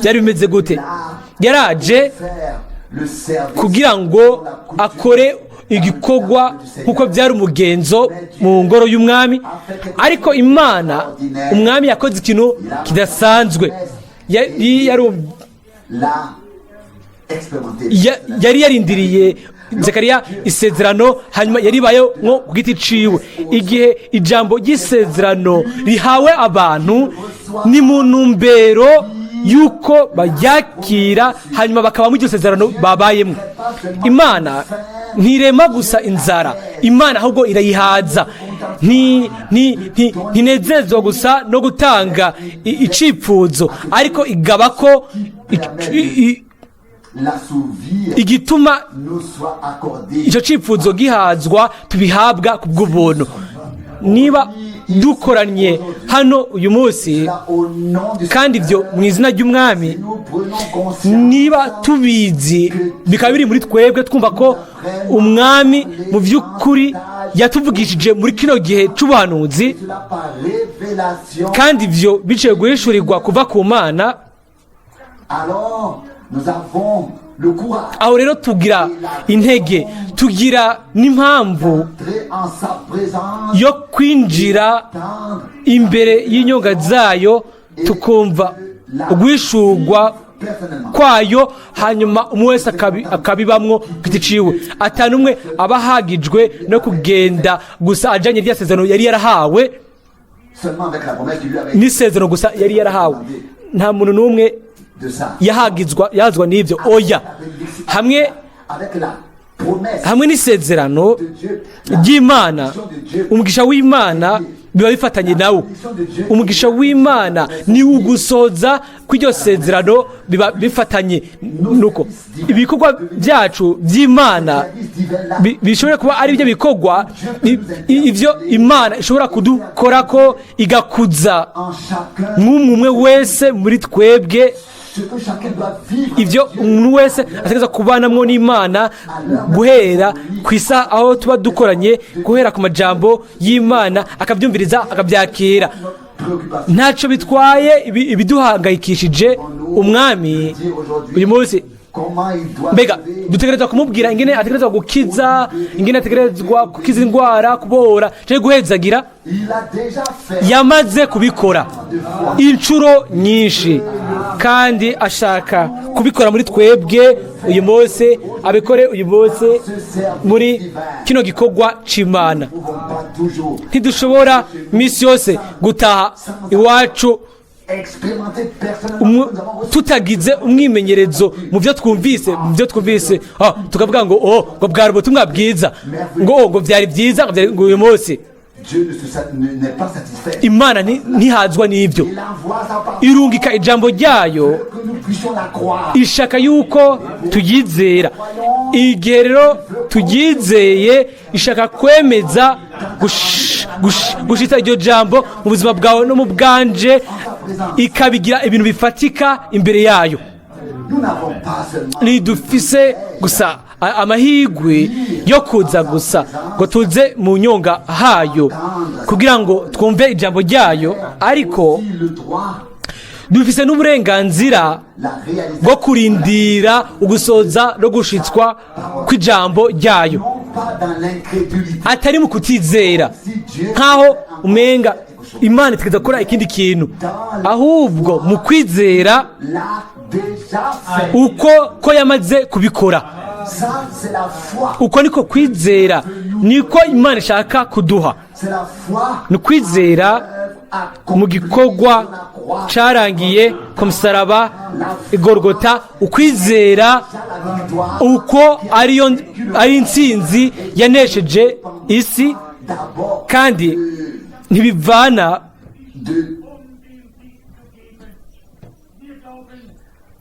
byari bimeze gute? Yaraje Faire le service kugira ngo akore igikorwa nk'uko byari umugenzo mu ngoro y'umwami, ariko Imana, umwami yakoze ikintu kidasanzwe. Yari l'a expérimenté. Yari yarindiriye Zekariya isezerano, hanyuma yaribayeho nko ku giti ciwe. Igihe ijambo ry'isezerano rihawe abantu, ni mu ntumbero y'uko baryakira, hanyuma bakaba muri iryo sezerano babayemo. Imana ntirema gusa inzara, Imana ahubwo irayihaza. Ntinezezwa gusa no gutanga icipfuzo, ariko igaba ko L'assouvir igituma nous soit accordé. icyo cyifuzo gihazwa tubihabwa ku bw'ubuntu. Niba dukoranye hano uyu munsi, Là, au nom du kandi ibyo mu izina ry'umwami, nous prenons conscience niba tubizi bikaba biri muri twebwe, twumva ko umwami mu by'ukuri yatuvugishije muri kino gihe cy'ubuhanuzi, cela par révélation. kandi ibyo biciye guhishurirwa kuva ku Mana, Alors, nous avons le courage aho rero tugira intege, tugira n'impamvu d'entrer en sa présence, yo kwinjira tendre imbere y'inyonga zayo, tukumva Uguhishurwa Personnellement. kwayo, hanyuma umwe wese akabibamwo ku giti ciwe, atanu umwe aba ahagijwe no kugenda gusa ajanye rya sezerano yari yarahawe. Seulement avec la promesse qui lui avait N'isezerano gusa yari yarahawe, nta muntu n'umwe de ça. yahagizwa yazwa n'ibyo, oya, hamwe Avec la promesse hamwe n'isezerano de Dieu, ry'Imana, umugisha w'Imana biba bifatanye nawo. Umugisha w'Imana ni ugusoza kw'iryo sezerano, biba bifatanye nuko ibikorwa byacu by'Imana bishobora kuba ari byo bikorwa ivyo Imana ishobora kudukora ko igakuza en chacun nk'umwe umwe wese muri twebwe, ce que chacun doit vivre. Ibyo umuntu wese ategereza kubanamwo n'Imana guhera ku isaha aho tuba dukoranye, guhera ku majambo y'Imana, akabyumviriza, akabyakira. Préoccupation. Ntacyo bitwaye ibiduhangayikishije Umwami uyu munsi. Comment il doit Mbega sauver. dutegerezwa kumubwira ingene ategerezwa gukiza, ingene ategerezwa gukiza indwara, kubohora cyangwa guhezagira? Il a déjà fait. Yamaze kubikora inshuro nyinshi, kandi ashaka kubikora muri twebwe uyu munsi, abikore uyu munsi muri kino gikorwa c'Imana. Nous ne pouvons pas toujours Ntidushobora iminsi yose gutaha iwacu expérimenter personnellement ce que nous avons reçu. tutagize umwimenyerezo mu byo twumvise, tukavuga ngo oh, ngo bwari ubutumwa bwiza, ngo oh, ngo byari byiza, ngo ngo uyu munsi. Dieu ne se sa- ne- n'est pas satisfait. Imana ntihazwa n'ibyo. Il envoie sa parole Irungika ijambo ryayo que nous puissions la croire. ishaka yuko tuyizera. Igihe rero tuyizeye, ishaka kwemeza gushitsa iryo jambo mu buzima bwawe no mu bwanje, ikabigira ibintu bifatika imbere yayo. Nous n'avons pas seulement Ntidufise gusa amahigwe yo kuza gusa ngo tuze mu nyonga hayo kugira ngo twumve ijambo ryayo, ariko aussi le droit, dufise n'uburenganzira la réalisation, bwo kurindira ugusoza no gushitswa kw'ijambo ryayo, non pas dans l'incrédulité. atari mu kutizera, Si Dieu nk'aho umenga Imana itegeza gukora ikindi kintu, ahubwo mu kwizera l'a déjà fait. uko ko yamaze kubikora. Ça, c'est la foi. Uko niko kwizera, niko Imana ishaka kuduha. C'est la foi Ni ukwizera mu gikorwa cyarangiye ku musaraba Igorogota, ukwizera la victoire. Uko ariyo ari intsinzi yanesheje isi. D'abord Kandi ntibivana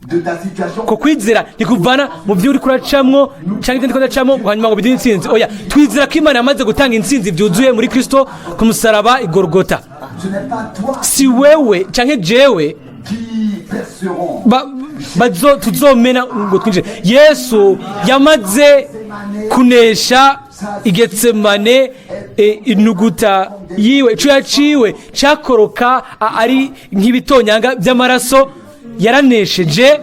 de ta situation. Ko kwizera ntikuvana mu byo uri kuracamwo cyangwa ibyo ndiko ndacamwo, hanyuma ngo biduhe intsinzi. Oya, twizera ko Imana yamaze gutanga intsinzi byuzuye muri Kristo ku musaraba Igorogota. Ce n'est pas toi Si wewe canke jewe qui percerons. Tuzomena ngo twinjire. Yesu yamaze kunesha Igetsemane, inuguta yiwe, ico yaciwe cakoroka ari nk'ibitonyanga by'amaraso. Yaranesheje.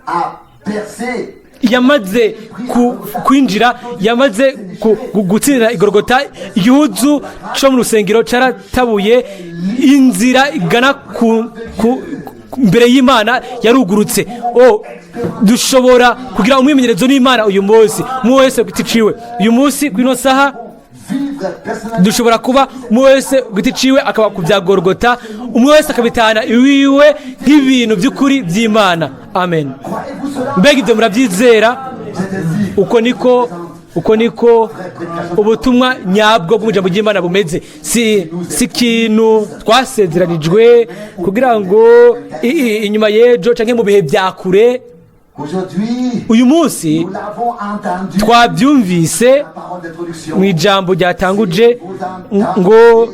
A percé Yamaze kwinjira, yamaze gutsindira Igorogota. Igihuzu cyo mu rusengero caratabuye, inzira igana ku mbere y'Imana yarugurutse. O, dushobora kugira umwimenyerezo n'Imana uyu munsi, umwe wese ku giti ciwe, uyu munsi ku ino saha. Vivre personnellement. Dushobora kuba umwe wese ku giti ciwe akaba ku bya Gorogota, umwe wese akabitahana iwiwe nk'ibintu by'ukuri by'Imana. Amen. Croyez-vous cela? Mbega ibyo murabyizera? C'est ainsi. Uko niko ubutumwa nyabwo bw'ijambo ry'Imana bumeze. Si ikintu twasezeranijwe kugira ngo inyuma y'ejo cyangwa mu bihe bya kure. Aujourd'hui, Uyu munsi nous l'avons entendu. twabyumvise La parole d'introduction. mu ijambo ryatanguje ngo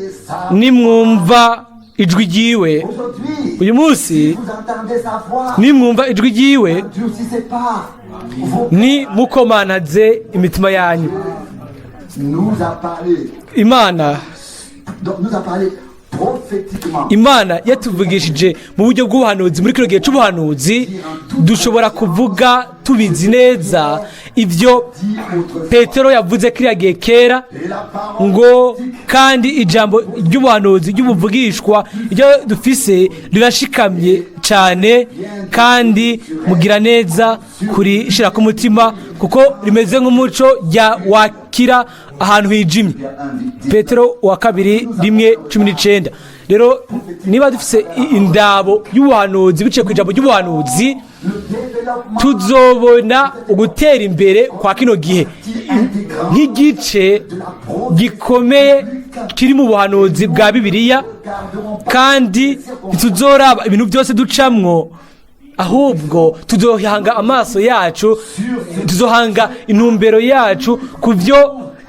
nimwumva ijwi ryiwe. Aujourd'hui, Uyu munsi vous entendez sa voix. nimwumva ijwi ryiwe, Durcissez pas vos ni mukomanaze imitima yanyu. Nous a parlé. Imana Donc, nous a parlé prophétiquement. Imana yatuvugishije mu buryo bw'ubuhanuzi muri kino gihe cy'ubuhanuzi. Dushobora kuvuga tubizi neza ibyo Dit autrefois. Petero yavuze kiriya gihe kera, Et la parole ngo kandi ijambo ry'ubuhanuzi ry'ubuvugishwa iryo dufise rirashikamye cyane, kandi mugira neza kurishira ku mutima, kuko rimeze nk'umuco rya wakira ahantu hijimye. invité. Petero wa kabiri 1:19. Rero niba dufise indabo y'ubuhanuzi biciye ku ijambo ry'ubuhanuzi, Le développement tuzobona ugutera imbere kwa kino gihe intégrant nk'igice gikomeye kiri mu buhanuzi bwa Bibiliya, garderont pas kandi ntituzoraba ibintu byose ducamwo, ahubwo tuzohanga amaso yacu, tuzohanga intumbero yacu ku byo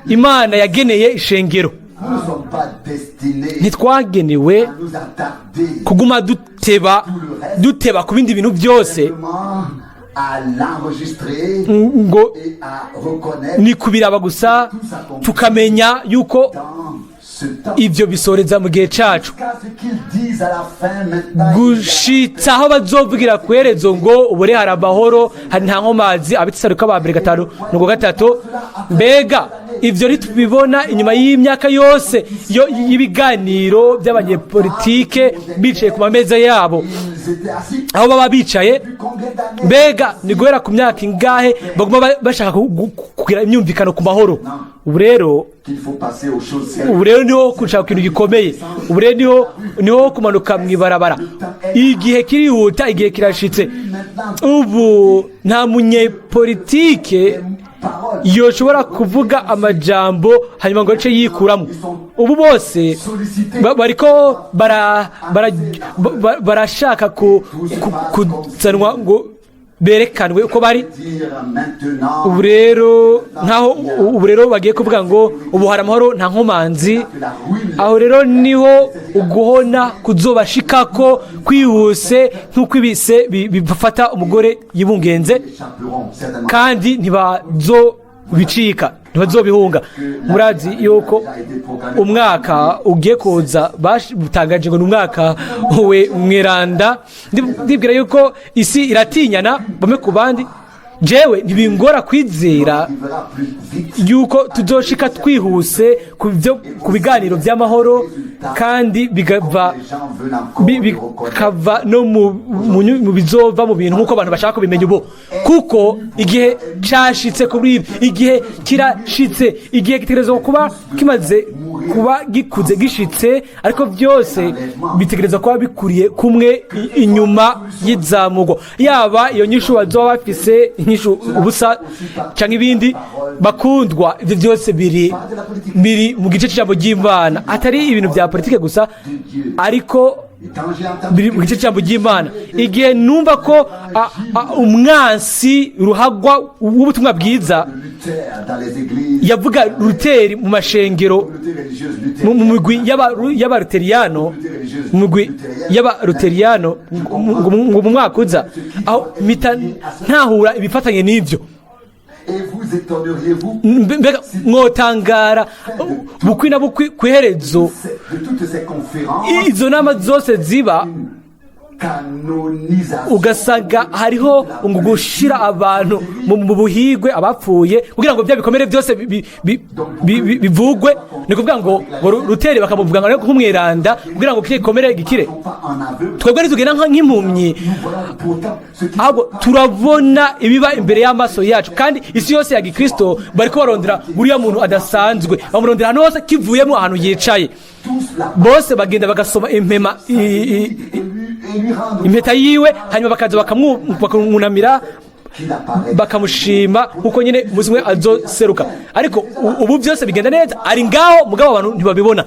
Imana yageneye ishengero. Nous ne sommes pas destinés Ntitwagenewe à nous attarder kuguma duteba duteba ku bindi bintu byose, simplement à l'enregistrer ngo et à reconnaître ni kubiraba gusa, tukamenya yuko dans ce temps. ibyo bisoreza mu gihe cacu, Jusqu'à ce qu'ils disent à la fin maintenant. Gushitsa aho bazovugira ku iherezo ngo ubure hari amahoro, hari nta nkomazi. Abitesaruka ba mbere 5:3. Mbega ibyo ntitubibona inyuma y'imyaka yose y'ibiganiro by'abanyepolitike bicaye ku mameza yabo, Ils étaient assis. aho baba bicaye? Depuis combien d'années? Mbega ni guhera ku myaka ingahe baguma bashaka kugira imyumvikano ku mahoro? Ubu rero Qu'il faut passer aux choses sérieuses. Ubu rero niho gushaka ikintu gikomeye, ubu rero niho kumanuka mu ibarabara. Igihe kirihuta, igihe kirashitse. Ubu nta munyepolitike Parole yoshobora kuvuga amajambo hanyuma ngo ace yikuramo. Ubu bose bariko barashaka kuzanwa ngo berekanwe uko bari. Dire maintenant Ubu rero nkaho ubu rero bagiye kuvuga ngo ubu hari amahoro, nta nkomanzi. que la ruine Aho rero niho uguhona kuzobashikako kwihuse nk'uko ibise bifata umugore yibungenze, échapperont certainement. kandi ntibazobicika, ntibazobihunga. Murazi yuko umwaka ugiye kuza batangaje ngo ni umwaka we mweranda. Ndibwira yuko isi iratinyana bamwe ku bandi. Jewe ntibingora kwizera Arrivera plus vite yuko tuzoshika twihuse ku byo ku biganiro by'amahoro, kandi bigava les gens veulent encore le reconnaître. bikava no mu bizova mu bintu nk'uko abantu bashaka kubimenya ubu, kuko igihe cashitse kuri ibi. Igihe kirashitse, igihe gitegerezwa kuba kimaze kuba gikuze gishitse, ariko byose bitegerezwa kuba bikuriye kumwe inyuma y'izamurwa, yaba iyo nyishu bazoba bafise, inyishu ubusa canke ibindi. Bakundwa, ibyo byose biri mu gice cy'ijambo ry'Imana, atari ibintu bya politike gusa, ariko Et quand j'ai entendu biri mu gice cy'ijambo ry'Imana. Igihe numva ko umwansi ruhagwa w'ubutumwa bwiza Luther dans les églises, yavuga Ruteri mu mashengero, communauté religieuse Luther, mu migwi y'abaruteriyano, mu migwi y'abaruteriyano, ngo mu mwaka uza, aho mpita ntahura ibifatanye n'ibyo. Et vous étonneriez-vous Mbega mwotangara bukwi na bukwi ku iherezo de toutes ces conférences, izo nama zose ziba, canonisation ugasanga hariho ngo gushira abantu mu buhigwe abapfuye kugira ngo bya bikomere byose bivugwe? Ni ukuvuga ngo Ruteri bakamuvuga ngo ariko nk'umweranda kugira ngo kiriya gikomere gikire. Pas en aveugle. Twebwe ntitugenda nk'impumyi. Nous voyons pourtant ce qui Ahubwo turabona ibiba imbere y'amaso yacu, kandi isi yose ya gikristo bariko barondera uriya muntu adasanzwe, bamurondera ahantu hose kivuyemo ahantu yicaye. Tous la Bose bagenda bagasoma impema et lui rendre impeta yiwe, hanyuma bakaza bakamwunamira, qu'il apparaît. bakamushima nkuko nyine umunsi umwe azoseruka. Ariko ubu byose bigenda neza, ari ngaho, mugabo abantu ntibabibona,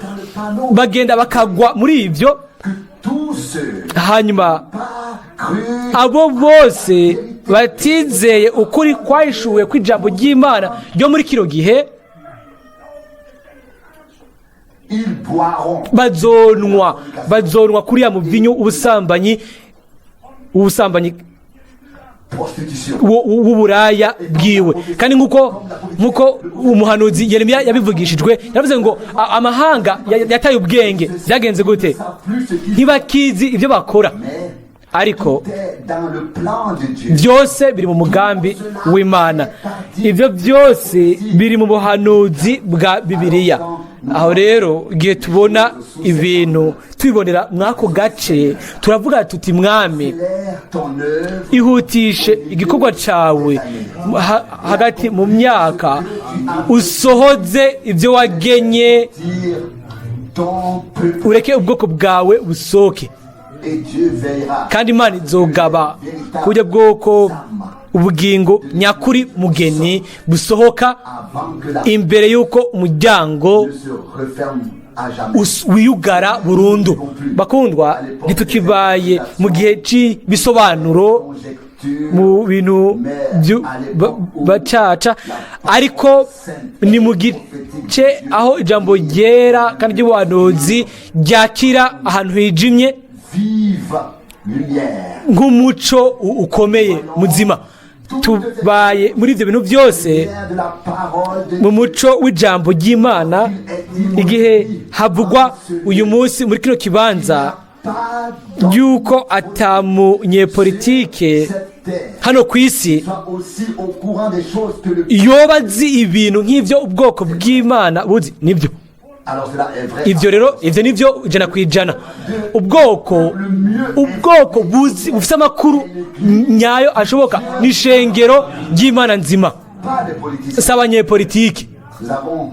bagenda bakagwa muri ibyo. Que tous ceux Hanyuma pas cru abo bose batizeye ukuri kwahishuwe kw'ijambo ry'Imana ryo muri kino gihe, ils boiront bazonwa kuriya muvinyu ubusambanyi prostitution. w'uburaya bwiwe. Kandi nkuko umuhanuzi Yeremiya yabivugishijwe, yaravuze ngo amahanga yataye ubwenge. Byagenze gute? Savent plus ce qu'ils Ntibakizi ibyo bakora. Mais Ariko Tout est dans le plan de Dieu. Byose biri mu mugambi w'Imana. Ibyo byose biri mu buhanuzi bwa Bibiliya. Aho rero igihe tubona ibintu tubibonera mw'ako gace, turavuga tuti: "Mwami, Accélère ton œuvre ihutishe igikorwa cyawe hagati mu myaka, usohoze ibyo wagenye, dire ton peuple ureke ubwoko bwawe busohoke." et Dieu veillera. Kandi Imana izogaba ku buryo bw'uko ubugingo nyakuri mugeni busohoka avant que la imbere y'uko umuryango ne se referme à jamais. Wiyugara burundu. Bakundwa, ntitukibaye mu gihe cy'ibisobanuro Conjecture mu bintu bacaca, ariko ni mu gice aho ijambo ryera kandi ry'ubuhanuzi ryakira ahantu hijimye vive lumière. nk'umuco ukomeye muzima. Tubaye muri ibyo bintu byose Lumière de la parole de mu muco w'ijambo ry'Imana. Igihe havugwa uyu munsi muri kino kibanza pas dans yuko atamunyepolitike cette terre hano ku isi soit aussi au courant des choses que le yoba azi ibintu nk'ibyo ubwoko bw'Imana buzi, nibyo. Alors cela est vrai. Ibyo rero, ibyo nibyo 100%. Ubwoko buzi, bufite amakuru nyayo ashoboka, ni ishengero ry'Imana nzima, Pas les politiciens. si abanyepolitike. Nous avons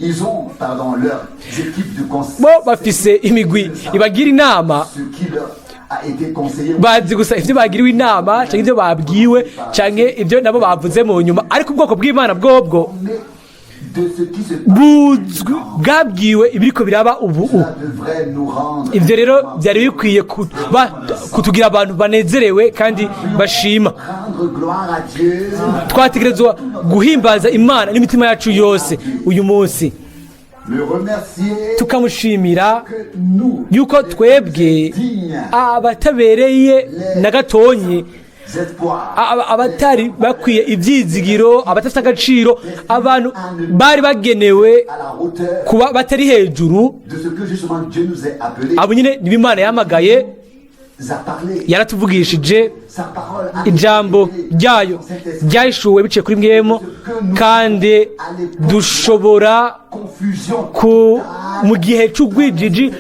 ils ont, pardon, leurs équipes de conseil, Bo bafise imigwi ibagira inama. ce qui leur a été conseillé. Bazi gusa ibyo bagiriwe inama cyangwa ibyo babwiwe cyangwa ibyo nabo bavuze mu nyuma, ariko ubwoko bw'Imana bwobwo Mais de ce qui se passe, buzwi, bwabwiwe ibiriko biraba ubu. cela devrait nous rendre Ibyo rero byari bikwiye kutugira abantu banezerewe kandi bashima. rendre gloire à Dieu, Twategerezwa guhimbaza Imana n'imitima yacu yose uyu munsi, le remercier tukamushimira que nous, yuko twebwe dignes abatabereye na gatonyi, espoirs, abatari bakwiye ibyizigiro, abadafite agaciro, abantu bari bagenewe à la hauteur kuba batari hejuru, de ce que justement Dieu nous a appelés, abo nyine nibo Imana yahamagaye. nous a parlé. Yaratuvugishije. Sa parole a Ijambo été ryayo Saint-Esprit. ryahishuwe biciye kuri Mpwemu, kandi dushobora Confusion ku mu gihe cy'ubwijiji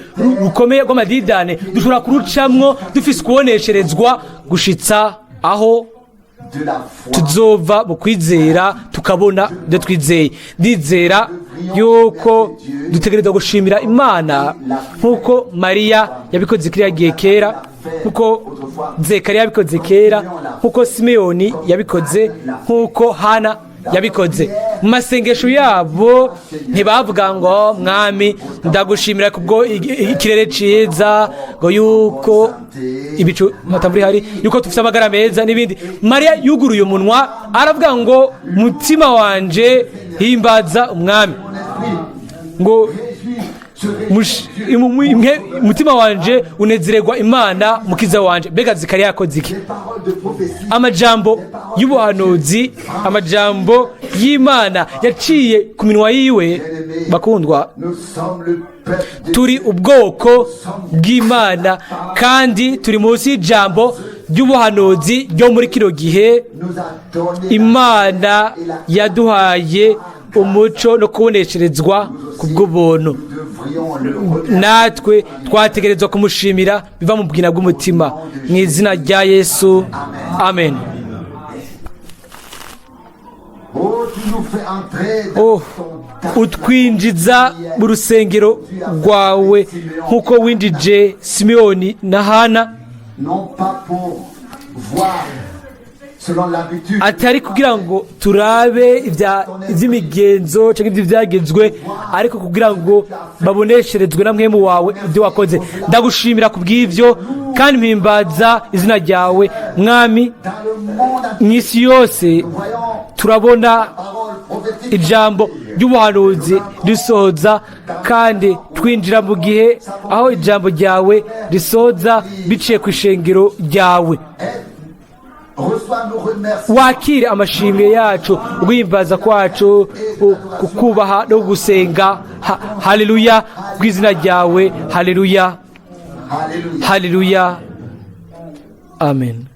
rukomeye rw'amadidane, dushobora kurucamwo dufise ukubonesherezwa gushitsa aho de la foi. tuzova mu kwizera tukabona ibyo twizeye. Ndizera yuko dutegerezwa gushimira Imana nk'uko Mariya yabikoze kiriya gihe kera, nk'uko Zekariya yabikoze kera, nk'uko Simeyoni yabikoze, nk'uko Hana yabikoze. Mu masengesho yabo ntibavuga ngo: "Mwami, ndagushimira kubwo ikirere ciza, ngo yuko ibicu atamvura ihari, yuko dufite amagara meza n'ibindi." Mariya yuguruye umunwa aravuga ngo: "Mutima wanje, himbaza Umwami," ngo: "Umutima wanje unezererwa Imana Mukiza wanje." Mbega Zekariya yakoze iki? Les paroles de prophétie Amajambo y'ubuhanuzi, amajambo y'Imana yaciye ku minwa yiwe. Bakundwa, Nous sommes le peuple de turi ubwoko bw'Imana kandi turi munsi y'ijambo ry'ubuhanuzi ryo muri kino gihe. Nous a donné Imana yaduhaye umuco no kubonesherezwa ku bw'ubuntu. Nous devrions le remercier. Natwe twategerezwa kumushimira biva mu bwina bw'umutima, mu izina rya Yesu, amen. Oh, tu nous fais entrer dans Oh, ton utwinjiza mu rusengero rwawe nk'uko winjije Simeyoni na Hana, non pas pour voir selon l'habitude, atari kugira ngo turabe iby'imigenzo cyangwa iby'ibyagezwe, ariko kugira ngo babonesherezwe na Mpwemu wawe ibyo wakoze. Ndagushimira ku bw'ibyo kandi mpimbaza izina ryawe, Mwami. Dans le monde entier, Mu isi yose nous voyons turabona parole prophétique ijambo ry'ubuhanuzi risohoza, kandi twinjira mu gihe aho ijambo ryawe risohoza biciye ku ishengero ryawe. Reçois nos remerciements. Wakire amashimwe yacu, uguhimbaza kwacu, kukubaha no gusenga. Haleluya bw'izina ryawe, haleluya. Alléluia. Haleluya. Amen.